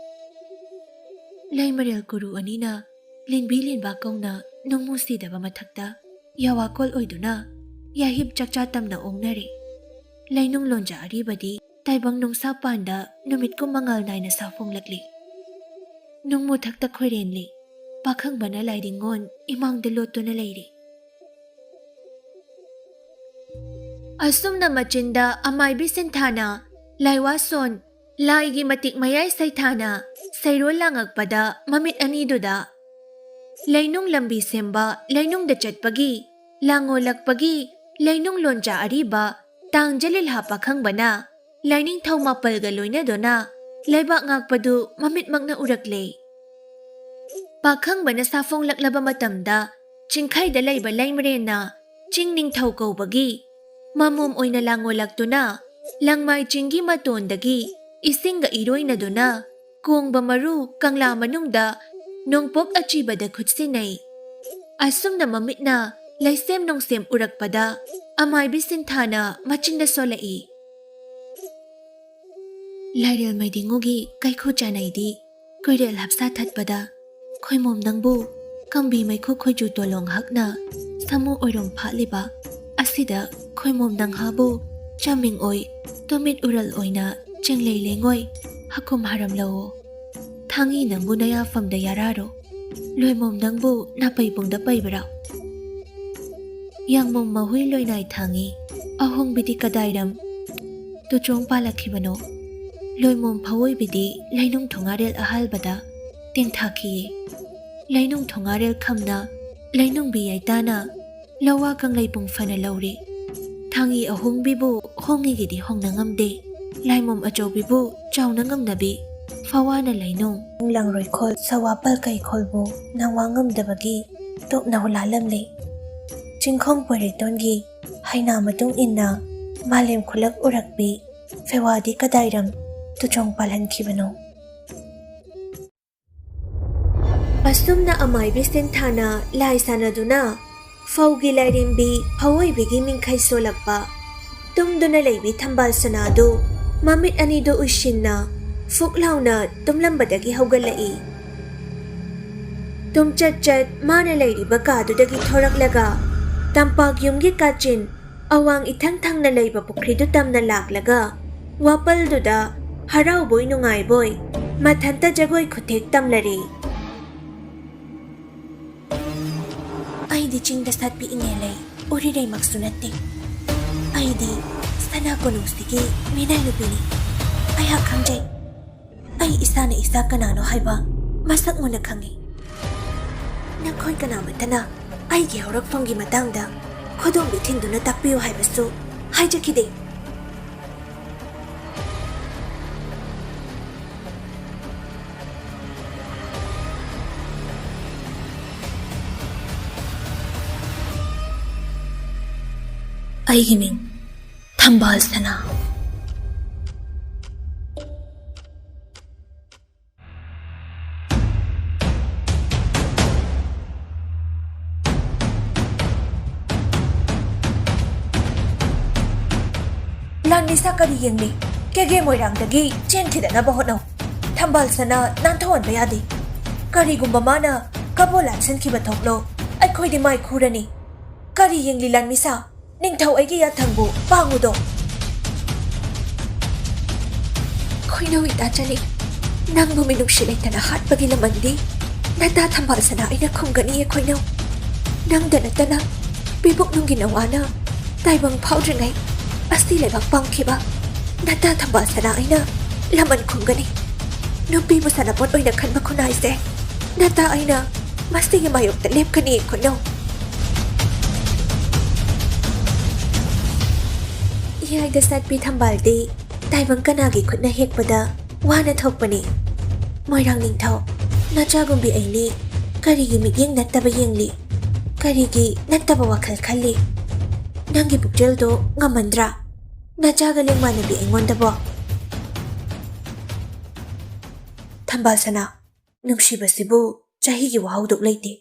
ꯂꯩꯃꯔꯦꯜ ꯀꯨꯔꯨ ꯑꯅꯤꯅ ꯂꯤꯟꯕꯤ ꯂꯤꯟꯕ ꯀꯧꯅ ꯅꯨꯡꯃꯨ ꯁꯤꯗꯕ ꯃꯊꯛꯇ ꯌꯥꯋꯥꯀꯣꯜ ꯑꯣꯏꯗꯨꯅ ꯌꯥꯍꯤꯞ ꯆꯥꯛꯆꯥ ꯇꯝꯅ ꯑꯣꯡꯅꯔꯦ꯫ ꯂꯩꯅꯨꯡ ꯂꯣꯟꯖꯥ ꯑꯔꯤꯕꯗꯤ ꯇꯥꯏꯕꯪ ꯅꯨꯡꯁꯥ ꯄꯥꯟꯗ ꯅꯨꯃꯤꯠꯀꯨꯝ ꯃꯉꯥꯜ ꯅꯥꯏꯅ ꯁꯥꯐꯣꯡꯂꯛꯂꯤ꯫ ꯅꯨꯡꯃꯨ ꯊꯛꯇ ꯈꯣꯏꯔꯦꯟꯂꯤ꯫ ꯄꯥꯈꯪꯕꯅ ꯂꯥꯏꯔꯤꯉꯣꯟ ꯏꯃꯥꯡꯗ ꯂꯣꯠꯇꯨꯅ ꯂꯩꯔꯤ꯫ ꯑꯁꯨꯝꯅ ꯃꯆꯤꯟꯗ ꯑꯃꯥꯏꯕꯤ ꯁꯤꯟꯊꯥꯅ ꯂꯥꯏꯋꯥꯁꯣꯟ, ꯂꯥꯏꯒꯤ ꯃꯇꯤꯛ ꯃꯌꯥꯏ ꯁꯩꯊꯥꯅ ꯁꯩꯔꯣꯜ ꯂꯥꯡꯉꯛꯄꯗ ꯃꯃꯤꯠ ꯑꯅꯤꯗꯨꯗ ꯂꯩꯅꯨꯡ ꯂꯝꯕꯤ ꯁꯦꯝꯕ ꯂꯩꯅꯨꯡꯗ ꯆꯠꯄꯒꯤ ꯂꯥꯡꯉꯣꯜꯂꯛꯄꯒꯤ ꯂꯩꯅꯨꯡ ꯂꯣꯟꯖꯥ ꯑꯔꯤꯕ ꯇꯥꯡꯖ ꯂꯤꯜꯍꯥ ꯄꯥꯈꯪꯕꯅ ꯂꯥꯏꯅꯤꯡꯊꯧ ꯃꯥꯄꯜꯒ ꯂꯣꯏꯅꯗꯨꯅ ꯂꯩꯕꯥꯛ ꯉꯥꯛꯄꯗꯨ ꯃꯃꯤꯠꯃꯛꯅ ꯎꯔꯛꯂꯦ꯫ ꯄꯥꯈꯪꯕꯅ ꯁꯥꯐꯣꯡꯂꯛꯂꯕ ꯃꯇꯝꯗ ꯆꯤꯡꯈꯩꯗ ꯂꯩꯕ ꯂꯩꯃꯔꯦꯟꯅ ꯆꯤꯡ ꯅꯤꯡꯊꯧ ꯀꯧꯕꯒꯤ ꯃꯃꯣꯝ ꯑꯣꯏꯅ ꯂꯥꯡꯉꯣꯜꯂꯛꯇꯨꯅ ꯂꯪꯃꯥꯏ ꯆꯤꯡꯒꯤ ꯃꯇꯣꯟꯗꯒꯤ ꯏꯁꯤꯡꯒ ꯏꯔꯣꯏꯅꯗꯨꯅ ꯀꯣꯡꯕ ꯃꯔꯨ ꯀꯪꯂꯥ ꯃꯅꯨꯡꯗ ꯅꯣꯡꯄꯣꯛ ꯑꯆꯤꯕꯗ ꯈꯨꯠꯁꯤꯟꯅꯩ꯫ ꯑꯁꯨꯝꯅ ꯃꯃꯤꯠꯅ ꯂꯩꯁꯦꯝ ꯅꯣꯡꯁꯦꯝ ꯎꯔꯛꯄꯗ ꯑꯃꯥꯏꯕꯤ ꯁꯤꯟꯊꯥꯅ ꯃꯆꯤꯟꯗ ꯁꯣꯜꯂꯛꯏ꯫ ꯂꯥꯏꯔꯦꯜ ꯃꯩꯗꯤꯡꯉꯨꯒꯤ ꯀꯩꯈꯨ ꯆꯥꯅꯩꯗꯤ ꯀꯣꯏꯔꯦꯜ ꯍꯥꯞꯁꯥ ꯊꯠꯄꯗ ꯈꯣꯏꯃꯣꯝ ꯅꯪꯕꯨ ꯀꯝꯕꯤ ꯃꯩꯈꯨ ꯈꯣꯏꯖꯨ ꯇꯣꯂꯣꯡ ꯍꯛꯅ ꯁꯥꯃꯨ ꯑꯣꯏꯔꯣꯝ ꯐꯥꯠꯂꯤꯕ ꯑꯁꯤꯗ ꯈꯣꯏꯃꯣꯝ ꯅꯪꯍꯥꯕꯨ ꯆꯥꯃꯤꯡ ꯑꯣꯏ ꯇꯨꯃꯤꯠ ꯎꯔꯜ ꯑꯣꯏꯅ ꯆꯦꯡꯂꯩ ꯂꯦꯡꯉꯣꯏ ꯍꯥꯀꯨꯝ ꯍꯥꯔꯝꯂꯧꯑꯣ꯫ ꯊꯥꯡꯉꯤ ꯅꯪꯕꯨ ꯅꯌꯥꯐꯝꯗ ꯌꯥꯔꯥꯔꯣ꯫ ꯂꯣꯏꯃꯣꯝ ꯅꯪꯕꯨ ꯅꯥꯄꯩ ꯄꯨꯡꯗ ꯄꯩꯕ꯭ꯔꯥ? ꯌꯥꯡꯃꯣꯝ ꯃꯍꯨꯏ ꯂꯣꯏꯅꯥꯏ ꯊꯥꯡꯉꯤ ꯑꯍꯣꯡꯕꯤꯗꯤ ꯀꯗꯥꯏꯔꯝ ꯇꯨꯆꯣꯡ ꯄꯥꯜꯂꯛꯈꯤꯕꯅꯣ꯫ ꯂꯣꯏꯃꯣꯝ ꯐꯋꯣꯏꯕꯤꯗꯤ ꯂꯩꯅꯨꯡ ꯊꯣꯉꯥꯔꯦꯜ ꯑꯍꯥꯜꯕꯗ ꯇꯦꯡꯊꯥꯈꯤꯌꯦ꯫ ꯂꯩꯅꯨꯡ ꯊꯣꯉꯥꯔꯦꯜ ꯈꯝꯅ ꯂꯩꯅꯨꯡꯕꯤ ꯌꯥꯏꯇꯥꯅ ꯂꯧꯋꯥ ꯀꯪꯂꯩ ꯄꯨꯡ ꯐꯅ ꯂꯧꯔꯦ꯫ ꯊꯥꯡꯉꯤ ꯑꯍꯣꯡꯕꯤꯕꯨ ꯍꯣꯡꯉꯤꯒꯤꯗꯤ ꯍꯣꯡꯅ ꯉꯝꯗꯦ꯫ ꯂꯥꯏꯃꯣꯝ ꯑꯆꯧꯕꯤꯕꯨ ꯆꯥꯎꯅ ꯉꯝꯅꯕꯤ ꯐꯋꯥꯅ ꯂꯩꯅꯨꯡ ꯂꯪꯔꯣꯏꯈꯣꯜ ꯁꯋꯥ ꯄꯜꯀꯩ ꯈꯣꯜꯕꯨ ꯅꯪꯋꯥ ꯉꯝꯗꯕꯒꯤ ꯇꯣꯛꯅ ꯍꯨꯂꯥꯜꯂꯝꯂꯦ꯫ ꯆꯤꯡꯈꯣꯡ ꯄꯣꯏꯔꯩꯇꯣꯟꯒꯤ ꯍꯩꯅꯥ ꯃꯇꯨꯡ ꯏꯟꯅ ꯃꯥꯂꯦꯝ ꯈꯨꯂꯛ ꯎꯔꯛꯄꯤ ꯐꯦꯋꯥꯗꯤ ꯀꯗꯥꯏꯔꯝ ꯇꯨꯆꯣꯡ ꯄꯥꯜꯍꯟꯈꯤꯕꯅꯣ꯫ ꯑꯁꯨꯝꯅ ꯑꯃꯥꯏꯕꯤ ꯁꯤꯟꯊꯥꯅ ꯂꯥꯏ ꯁꯥꯟꯅꯗꯨꯅ ꯐꯧꯒꯤ ꯂꯥꯏꯔꯦꯝꯕꯤ ꯐꯋꯣꯏꯕꯤꯒꯤ ꯃꯤꯡꯈꯩ ꯁꯣꯜꯂꯛꯄ ꯇꯨꯝꯗꯨꯅ ꯂꯩꯕꯤ ꯊꯝꯕꯥꯜ ꯁꯅꯥꯗꯨ ꯃꯃꯤꯠ ꯑꯅꯤꯗꯨ ꯎꯏꯁꯤꯟꯅ ꯐꯨꯛ ꯂꯥꯎꯅ ꯇꯨꯝꯂꯝꯕꯗꯒꯤ ꯍꯧꯒꯠꯂꯛꯏ꯫ ꯇꯨꯝꯆꯠ ꯆꯠ ꯃꯥꯅ ꯂꯩꯔꯤꯕ ꯀꯥꯗꯨꯗꯒꯤ ꯊꯣꯔꯛꯂꯒ ꯇꯝꯄꯥꯛ ꯌꯨꯝꯒꯤ ꯀꯥꯆꯤꯟ ꯑꯋꯥꯡ ꯏꯊꯪ ꯊꯪꯅ ꯂꯩꯕ ꯄꯨꯈ꯭ꯔꯤꯗꯨ ꯇꯝꯅ ꯂꯥꯛꯂꯒ ꯋꯥꯄꯜꯗꯨꯗ ꯍꯔꯥꯎꯕꯣꯏ ꯅꯨꯡꯉꯥꯏꯕꯣꯏ ꯃꯊꯟꯇ ꯖꯒꯣꯏ ꯈꯨꯊꯦꯛ ꯇꯝꯂꯔꯦ꯫ ꯑꯩꯗꯤ ꯆꯤꯡꯗ ꯁꯥꯠꯄꯤ ꯏꯅꯦ ꯂꯩ ꯎꯔꯤꯔꯩꯃꯛꯁꯨ ꯅꯠꯇꯦ꯫ ꯑꯩꯗꯤ ꯁꯅꯥ ꯀꯣꯅꯨꯡꯁꯤꯒꯤ ꯃꯤꯅꯥꯏ ꯅꯨꯄꯤꯅꯤ꯫ ꯑꯩꯍꯥꯛ ꯈꯪꯖꯩ꯫ ꯑꯩ ꯏꯁꯥꯅ ꯏꯁꯥ ꯀꯅꯥꯅꯣ ꯍꯥꯏꯕ ꯃꯁꯛ ꯃꯨꯟꯅ ꯈꯪꯏ꯫ ꯅꯈꯣꯏ ꯀꯅꯥꯃꯠꯇꯅ ꯑꯩꯒꯤ ꯍꯧꯔꯛꯐꯝꯒꯤ ꯃꯇꯥꯡꯗ ꯈꯨꯗꯣꯝꯕꯤ ꯊꯤꯟꯗꯨꯅ ꯇꯥꯛꯄꯤꯌꯨ ꯍꯥꯏꯕꯁꯨ ꯍꯥꯏꯖꯈꯤꯗꯦ꯫ ꯑꯩꯒꯤ ꯃꯤꯡ ꯊꯝꯕꯥꯜ ꯁꯅꯥ꯫ ꯂꯥꯟꯃꯤꯁꯥ ꯀꯔꯤ ꯌꯦꯡꯂꯤ? ꯀꯦꯒꯦ ꯃꯣꯏꯔꯥꯡꯗꯒꯤ ꯆꯦꯟꯈꯤꯗꯅꯕ ꯍꯣꯠꯅꯧ꯫ ꯊꯝꯕꯥꯜ ꯁꯅꯥ ꯅꯥꯟꯊꯣꯛꯍꯟꯕ ꯌꯥꯗꯦ꯫ ꯀꯔꯤꯒꯨꯝꯕ ꯃꯥꯅ ꯀꯕꯣ ꯂꯥꯟꯁꯤꯟꯈꯤꯕ ꯊꯣꯛꯂꯣ, ꯑꯩꯈꯣꯏꯗꯤ ꯃꯥꯏ ꯈꯨꯔꯅꯤ꯫ ꯀꯔꯤ ꯌꯦꯡꯂꯤ ꯂꯥꯟꯃꯤꯁꯥ? ꯅꯤꯡꯊꯧ ꯑꯩꯒꯤ ꯌꯥꯊꯪꯕꯨ ꯄꯥꯡꯉꯨꯗꯣ꯫ ꯈꯣꯏꯅꯧ ꯏꯇꯥ ꯆꯅꯤ, ꯅꯪꯕꯨ ꯃꯤꯅꯨꯡꯁꯤ ꯂꯩꯇꯅ ꯍꯥꯠꯄꯒꯤ ꯂꯃꯟꯗꯤ ꯅꯇꯥ ꯊꯝꯕꯥꯜ ꯁꯅꯥ ꯑꯩꯅ ꯈꯨꯝꯒꯅꯤꯌꯦ ꯈꯣꯏꯅꯧ꯫ ꯅꯪꯗ ꯅꯠꯇꯅ ꯄꯤꯕꯨꯛꯅꯨꯡꯒꯤ ꯅꯋꯥꯅ ꯇꯥꯏꯕꯪ ꯐꯥꯎꯗ꯭ꯔꯤꯉꯩ ꯑꯁꯤ ꯂꯩꯕꯥꯛ ꯄꯥꯡꯈꯤꯕ ꯅꯇꯥ ꯊꯝꯕꯥꯜ ꯁꯅꯥ ꯑꯩꯅ ꯂꯃꯟ ꯈꯨꯝꯒꯅꯤ꯫ ꯅꯨꯄꯤꯕꯨ ꯁꯥꯟꯅꯄꯣꯠ ꯑꯣꯏꯅ ꯈꯟꯕ ꯈꯨꯟꯅꯥꯏꯁꯦ ꯅꯇꯥ ꯑꯩꯅ ꯃꯁꯤꯒꯤ ꯃꯥꯌꯣꯛꯇ ꯂꯦꯞꯀꯅꯤ ꯈꯣꯏꯅꯧ꯫ ꯏꯌꯥꯏꯗ ꯁꯥꯠꯄꯤ ꯊꯝꯕꯥꯜꯗꯤ ꯇꯥꯏꯕꯪ ꯀꯅꯥꯒꯤ ꯈꯨꯠꯅ ꯍꯦꯛꯄꯗ ꯋꯥꯅ ꯊꯣꯛꯄꯅꯤ꯫ ꯃꯣꯏꯔꯥꯡ ꯅꯤꯡꯊꯧ, ꯅꯆꯥꯒꯨꯝꯕꯤ ꯑꯩꯅꯤ ꯀꯔꯤꯒꯤ ꯃꯤꯠꯌꯦꯡ ꯅꯠꯇꯕ ꯌꯦꯡꯂꯤ? ꯀꯔꯤꯒꯤ ꯅꯠꯇꯕ ꯋꯥꯈꯜ ꯈꯜꯂꯤ? ꯅꯪꯒꯤ ꯄꯨꯛꯆꯦꯜꯗꯣ ꯉꯝꯃꯟꯗ꯭ꯔꯥ? ꯅꯆꯥꯒ ꯂꯦꯡꯃꯥꯟꯅꯕꯤ ꯑꯩꯉꯣꯟꯗꯕꯣ? ꯊꯝꯕꯥꯜ ꯁꯅꯥ, ꯅꯨꯡꯁꯤꯕꯁꯤꯕꯨ ꯆꯍꯤꯒꯤ ꯋꯥꯍꯧꯗꯣꯛ ꯂꯩꯇꯦ꯫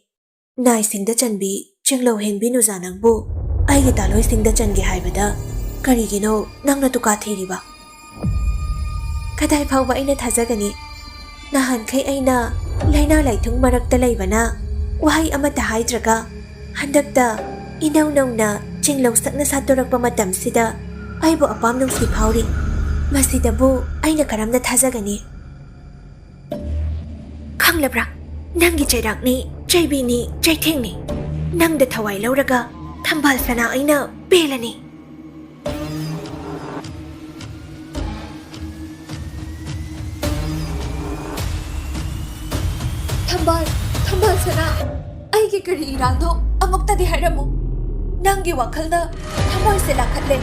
ꯅꯥꯏꯁꯤꯡꯗ ꯆꯟꯕꯤ ꯆꯦꯡꯂꯧ ꯍꯦꯟꯕꯤ ꯅꯨꯖꯥ ꯅꯪꯕꯨ ꯑꯩꯒꯤ ꯇꯥꯂꯣꯏꯁꯤꯡꯗ ꯆꯟꯒꯦ ꯍꯥꯏꯕꯗ ꯀꯔꯤꯒꯤꯅꯣ ꯅꯪꯅ ꯇꯨꯀꯥ ꯊꯤꯔꯤꯕ? ꯀꯗꯥꯏ ꯐꯥꯎꯕ ꯑꯩꯅ ꯊꯥꯖꯒꯅꯤ? ꯅꯍꯥꯟꯈꯩ ꯑꯩꯅ ꯂꯥꯏꯅꯥ ꯂꯥꯏꯊꯨꯡ ꯃꯔꯛꯇ ꯂꯩꯕꯅ ꯋꯥꯍꯩ ꯑꯃꯠꯇ ꯍꯥꯏꯗ꯭ꯔꯒ ꯍꯟꯗꯛꯇ ꯏꯅꯧ ꯅꯧꯅ ꯆꯦꯡꯂꯧ ꯁꯛꯅ ꯁꯥꯠꯇꯣꯔꯛꯄ ꯃꯇꯝꯁꯤꯗ ꯑꯩꯕꯨ ꯑꯄꯥꯝ ꯅꯨꯡꯁꯤ ꯐꯥꯎꯔꯤ꯫ ꯃꯁꯤꯗꯕꯨ ꯑꯩꯅ ꯀꯔꯝꯅ ꯊꯥꯖꯒꯅꯤ? ꯈꯪꯂꯕ꯭ꯔꯥ? ꯅꯪꯒꯤ ꯆꯩꯔꯥꯛꯅꯤ, ꯆꯩꯕꯤꯅꯤ, ꯆꯩꯊꯦꯡꯅꯤ꯫ ꯅꯪꯗ ꯊꯋꯥꯏ ꯂꯧꯔꯒ ꯊꯝꯕꯥꯜ ꯁꯅꯥ ꯑꯩꯅ ꯄꯦꯜꯂꯅꯤ꯫ ꯊꯝꯕꯥꯜ, ꯊꯝꯕꯥꯜ ꯁꯅꯥ, ꯑꯩꯒꯤ ꯀꯔꯤ ꯏꯔꯥꯜꯅꯣ? ꯑꯃꯨꯛꯇꯗꯤ ꯍꯥꯏꯔꯝꯃꯨ꯫ ꯅꯪꯒꯤ ꯋꯥꯈꯜꯅ ꯊꯃꯣꯏꯁꯦ ꯂꯥꯈꯠꯂꯦ꯫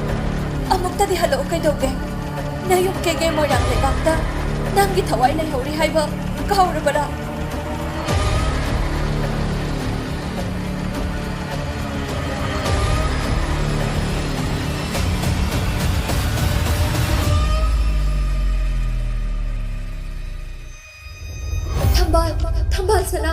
ꯑꯃꯨꯛꯇꯗꯤ ꯍꯜꯂꯛꯑꯣ ꯀꯩꯗꯧꯒꯦ? ꯅꯌꯨꯝ ꯀꯦꯒꯦ ꯃꯣꯏꯔꯥꯡ ꯂꯩꯕꯥꯛꯇ ꯅꯪꯒꯤ ꯊꯋꯥꯏ ꯂꯩꯍꯧꯔꯤ ꯍꯥꯏꯕ ꯀꯥꯎꯔꯕꯔꯥ? ꯊꯝꯕꯥꯜ, ꯊꯝꯕꯥꯜ ꯁꯅꯥ,